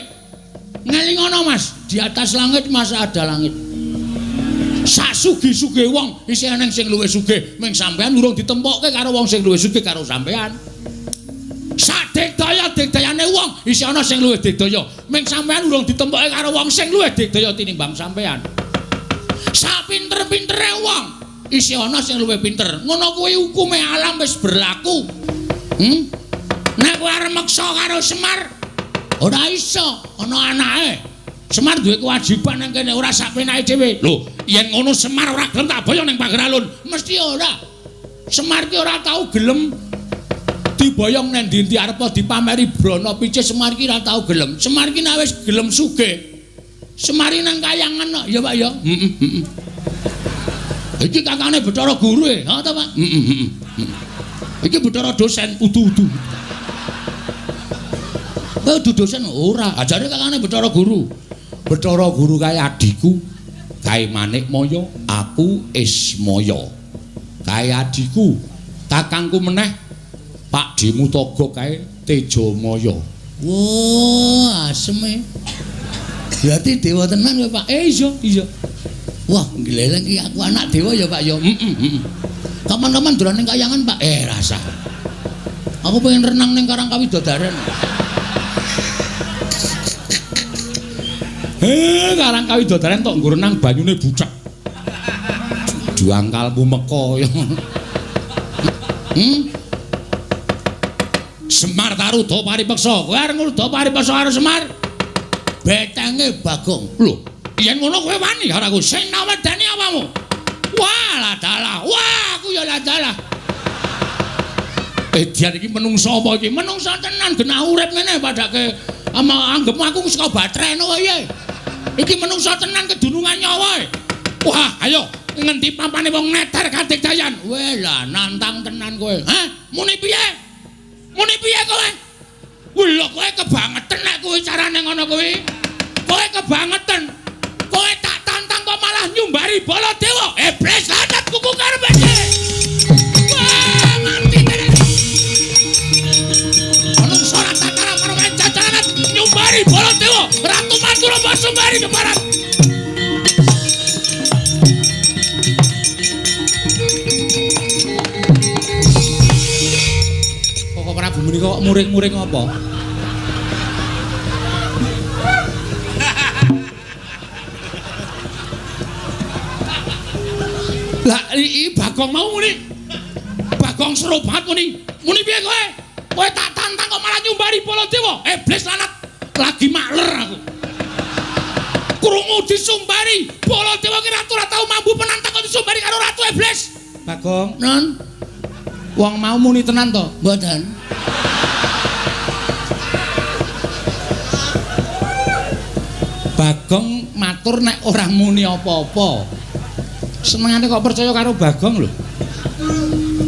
Ngelingono Mas, di atas langit masa ada langit. Sak sugih-sugih wong isih eneng sing luwih sugih, ming sampean urung ditempokke karo wong sing luwih sugih karo sampean. Sak digdaya-digdayane wong isih ana sing luwih digdaya, ming sampean urung ditempokke karo wong sing luwih digdaya tinimbang sampean. Sak pinter-pintere wong isih ana sing luwih pinter. Ngono kuwi hukume alam wis berlaku. Nek kowe arep meksa karo Semar ora iso, ana anake. Semar duwe kewajiban nang kene ora sak penake dhewe. Lho, yen ngono Semar ora gelem tak boyong ning pager alun. Mesti ora. Semar ki ora tau gelem diboyong nang ndi-ndi arep dipameri brana picis Semar ki ora tau gelem. Semar ki nek wis gelem sugih. Semar ki nang kayangan kok, ya Pak ya. Heeh, heeh. Iki kakane Bathara Guru e, ha ta Pak? Heeh, heeh. Iki Bathara dosen udu-udu. Kowe udu dosen ora, ajare kakane Bathara Guru. Bathara Guru kae adhiku, kae Manikmaya, aku Ismaya. Kae adhiku, kakangku meneh Pak Dimutaga kae Tejamaya. Wah, aseme. Berarti dewa tenan kowe, Pak. Iya, iya. Wah, ngleleng iki aku anak dewa ya, Pak ya. Heeh, heeh. Kapan-kapan dolan ning kayangan, Pak? Rasa. Aku pengen renang ning Karang Kawidodaren. Karang Kawidodaren tok nggo renang banyune bucek. Juangkalmu meka ya. Semar Taruda paripeksa. Kowe arep ngruda paripeksa karo Semar? Betenge Bagong. Lho, yen ngono kowe wani karo aku. Sing nawedani apamu? Wah, lah dalah. Wah, aku ya lah dalah. Edian iki menungso apa iki? Menungso tenan genah urip ngene padake ama anggepmu aku saka batreno wae. Iki menungso tenan kedunungan nyawa. Wah, ayo ngendi pampane wong neter kadigdayan. Weh lah nantang tenan kowe. Hah? Muni piye? Muni piye kowe? Lho kowe kebangetan nek kuwi carane ngono kuwi. Kowe kebangetan. Kowe tak tantang kok malah nyumbari Baladewa. Iblis lanat kuku karepe. Wah, mati tenan. Menungso ora tatara marang cacaran nyumbari Baladewa. Ratu Madura Basumbari ke barat. Kok Prabu menika kok muring-muring apa? Lah iki Bagong mau muni. Bagong seru banget muni. Muni piye kowe? Kowe tak tantang kok malah nyumbari Baladewa. Iblis lanat lagi makler aku. Krungu disumbari Baladewa ki ratu ora tau mambu penantang kok disumbari karo ratu iblis. Bagong, non. Wong mau muni tenan to? Mboten. Bagong matur nek ora muni apa-apa. Senengane kok percaya karo Bagong lho.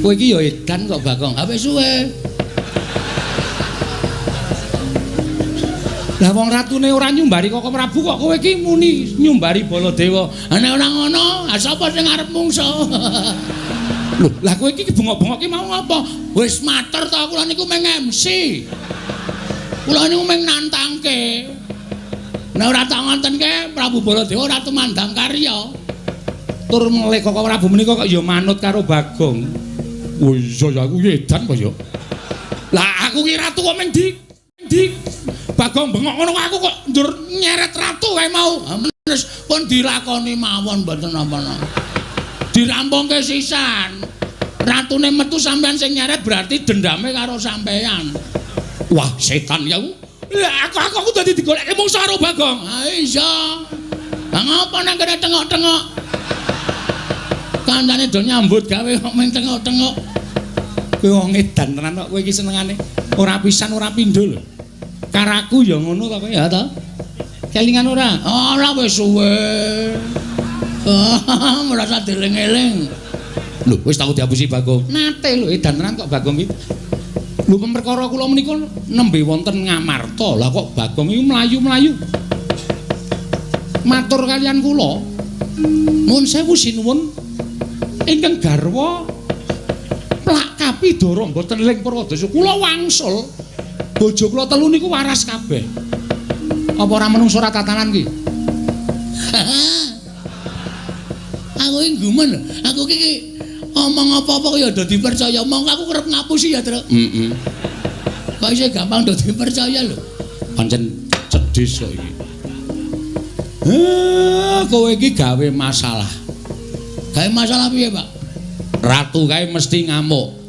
Kowe iki ya edan kok Bagong. Ha wis suwe. Lah wong ratune ora nyumbari Koko Prabu kok kowe iki muni nyumbari Baladewa. Ha nek ora ngono, ha sapa sing arep mungsa? Lho, lah kowe iki bengok-bengok ki mau ngapa? Wis matur to kula niku mung MC. Kula niku mung nantangke. Nek ora tak ngontenke Prabu Baladewa ora tumandang karya. Tur melih Koko Prabu menika kok ya manut karo Bagong. Oh iya ya aku edan kok ya. Lah aku ki ratu kok mung di Bagong bengok ngono aku kok njur nyeret ratu kae mau. Wis pun dilakoni mawon mboten napa-napa. Dirampungke sisan. Ratune metu sampean sing nyeret berarti dendame karo sampean. Wah, setan ya aku. Lah aku dadi digoleki mungsuh karo Bagong. Ha iya. Lah ngapa nang kene tengok-tengok? Kancane do nyambut gawe kok meng tengok-tengok. Kowe wong edan tenan kok kowe iki senengane. Ora pisan ora pindho lho. Karaku ya ngono ta kowe ya ta? Kelingan ora? Ora wis suwe. Merasa dieling-eling. Lho, wis tau diapusi Bagong. Nate lho edan tenan kok Bagong iki. Lho perkara kula menika nembe wonten Ngamarta. Lah kok Bagong iki mlayu-mlayu. Matur kalian kula. Nuwun sewu sinuwun ingkang garwa plak kapidara mboten ling Purwadasa. Kula wangsul. Bojo kula telu niku waras kabeh. Apa ora menungso ora tatanan ki? Aku iki gumun. Aku iki omong apa-apa ya do dipercaya. Mongko aku kerep ngapusi ya, Truk. Heeh. Kok isih gampang do dipercaya lho. Pancen cedhis kok iki. Kowe iki gawe masalah. Gawe masalah piye, Pak? Ratu kae mesti ngamuk.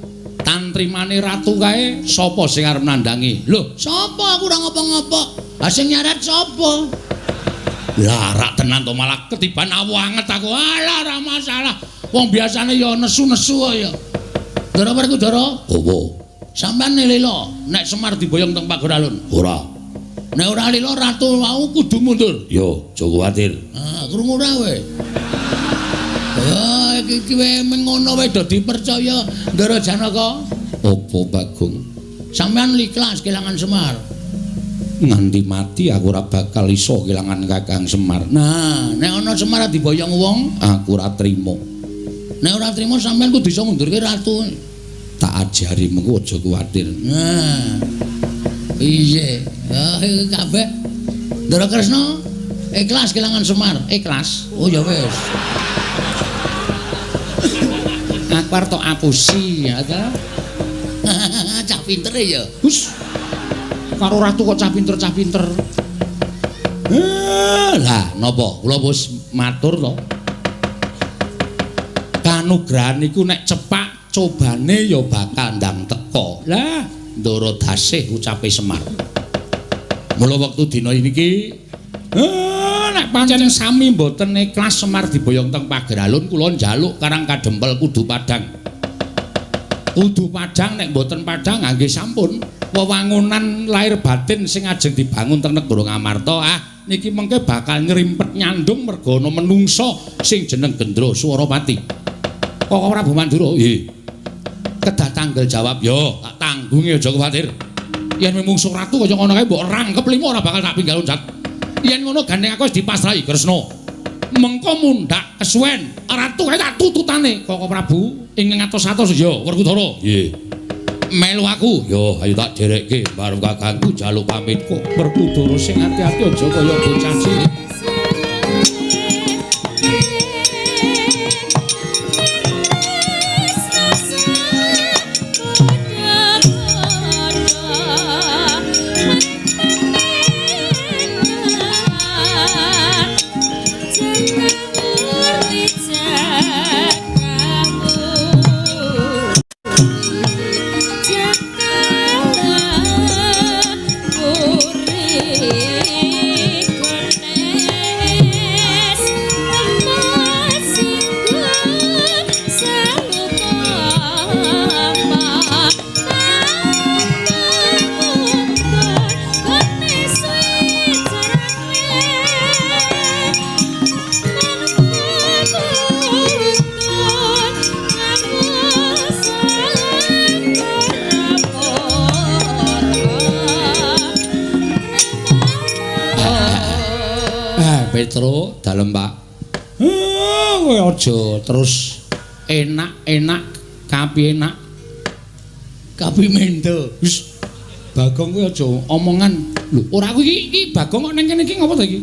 Tantrimane ratu kae sapa sing arep nandhangi? Lho, sapa aku ora ngopo-ngopo. Lah sing nyaret sapa? Lah rak tenan to malah ketiban awu anget aku. Alah ora masalah. Wong biasane ya nesu-nesu kok ya. Ndara Werkudara? Apa? Sampeyan lila nek Semar diboyong teng Pageralun. Ora. Nek ora lila ratu wau kudu mundur. Yo, aja kuwatir. Ah, krungu ora kowe? Ah, iki wae mengono wae do dipercaya Ndara Janaka. Apa Bagong? Sampeyan ikhlas kelangan Semar. Nganti mati aku ora bakal iso kelangan Kakang Semar. Nah, nek ana Semar diboyong wong, aku ora trimo. Nek ora trimo sampeyan kudu iso ngundurke ratu. Tak ajari mengko aja kuwatir. Nah. Iya, kabeh. Ndara Kresna ikhlas kelangan Semar, ikhlas. Oh ya wis. Aku arep tok apusi ya ta. Cah pinter ya. Hus. Karo ratu kok cah pinter-cah pinter. Lah napa? Kula wis matur to. Kanugrahan iku nek cepak cobane ya bakal ndang teka. Lah, Ndara Dasih ucape Semar. Mula wektu dina iki nek pancen sami mboten ikhlas Semar diboyong teng Pageralun kula njaluk Karang Kadempel kudu padhang. Kudu padhang nek mboten padhang nggih sampun. Wewangunan lahir batin sing ajeng dibangun teng negara Ngamarta niki mengke bakal nyrimpet nyandung merga ana menungsa sing jeneng Gendra Swarapati. Kok Prabu Mandura? Nggih. Kedah tanggel jawab yo, tak tanggungi aja kuwatir. Yen mungsuh ratu kaya ngono kae mbok rangkep limo ora bakal tak pinggal loncat. Yen ngono gandeng aku wis dipasrahi Kresna. Mengko mundhak kesuwen, ratu kae tak tututane Koko Prabu ing ngatos-atos yo Werkudara. Nggih. Melu aku yo ayo tak derekke bareng kakangku njaluk pamit kok Werkudara sing ati-ati aja kaya bocah cilik. Petro dalem Pak. Kowe aja terus enak-enak kapi enak kapi mendo. Wis Bagong kowe aja omongan. Lho, ora aku iki Bagong kok ning kene iki ngopo to iki?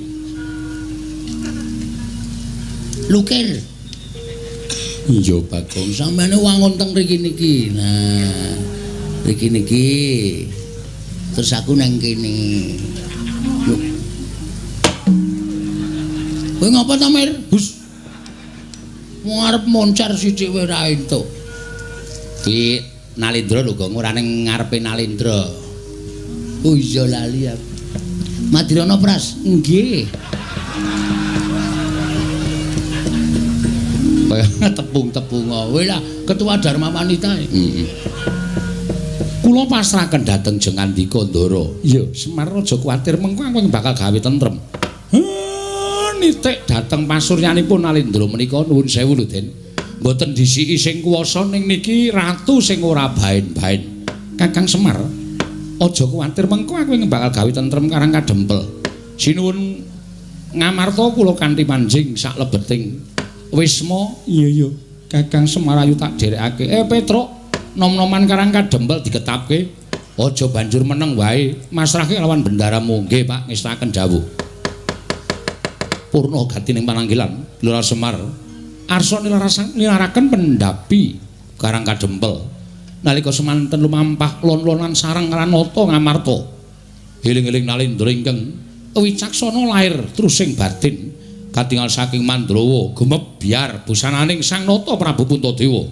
Lukir. Iya Bagong, sampeyan wangun teng mriki niki. Nah, mriki niki. Terus aku nang kene. Lho. Kowe ngapa ta, Mir? Hus. Wong arep moncar sithik wae ora entuk. Ki Nalindra lho, Gong, ora ning ngarepe Nalindra. Oh iya lali aku. Madirana Pras? Nggih. kaya tepung-tepung. Kowe lah ketua Dharma Wanita. Heeh. Kula pasrahaken dhateng Jengandika Ndara. Iya, Semar aja kuwatir mengko aku bakal gawe tentrem. Nitik dhateng pasuryanipun Nalindra menika nuwun sewu lho, Den. Mboten disiki sing kuwasa ning niki ratu sing ora baen-baen. Kakang Semar, aja kuwatir mengko aku bakal gawe tentrem Karang Kadempel. Sinuwun ngamarta kula kanthi manjing saklebeting wisma. Iya iya, Kakang Semar ayu tak dherekake. Petruk, nom-noman Karang Kadempel diketapke. Aja banjur meneng wae, masrahke lawan bendaramu. Nggih, Pak, ngestaken dawuh. Purna gatining pananggilan Lurah Semar arsa nilaraken pendhapi Karang Kadempel. Nalika semanten lumampah lon-lonan sareng Ranata Ngamarta. Eling-eling Nalindra ingkang wicaksana lair trusing batin katingal saking Mandrawa gemebyar busananing Sang Nata Prabu Puntadewa.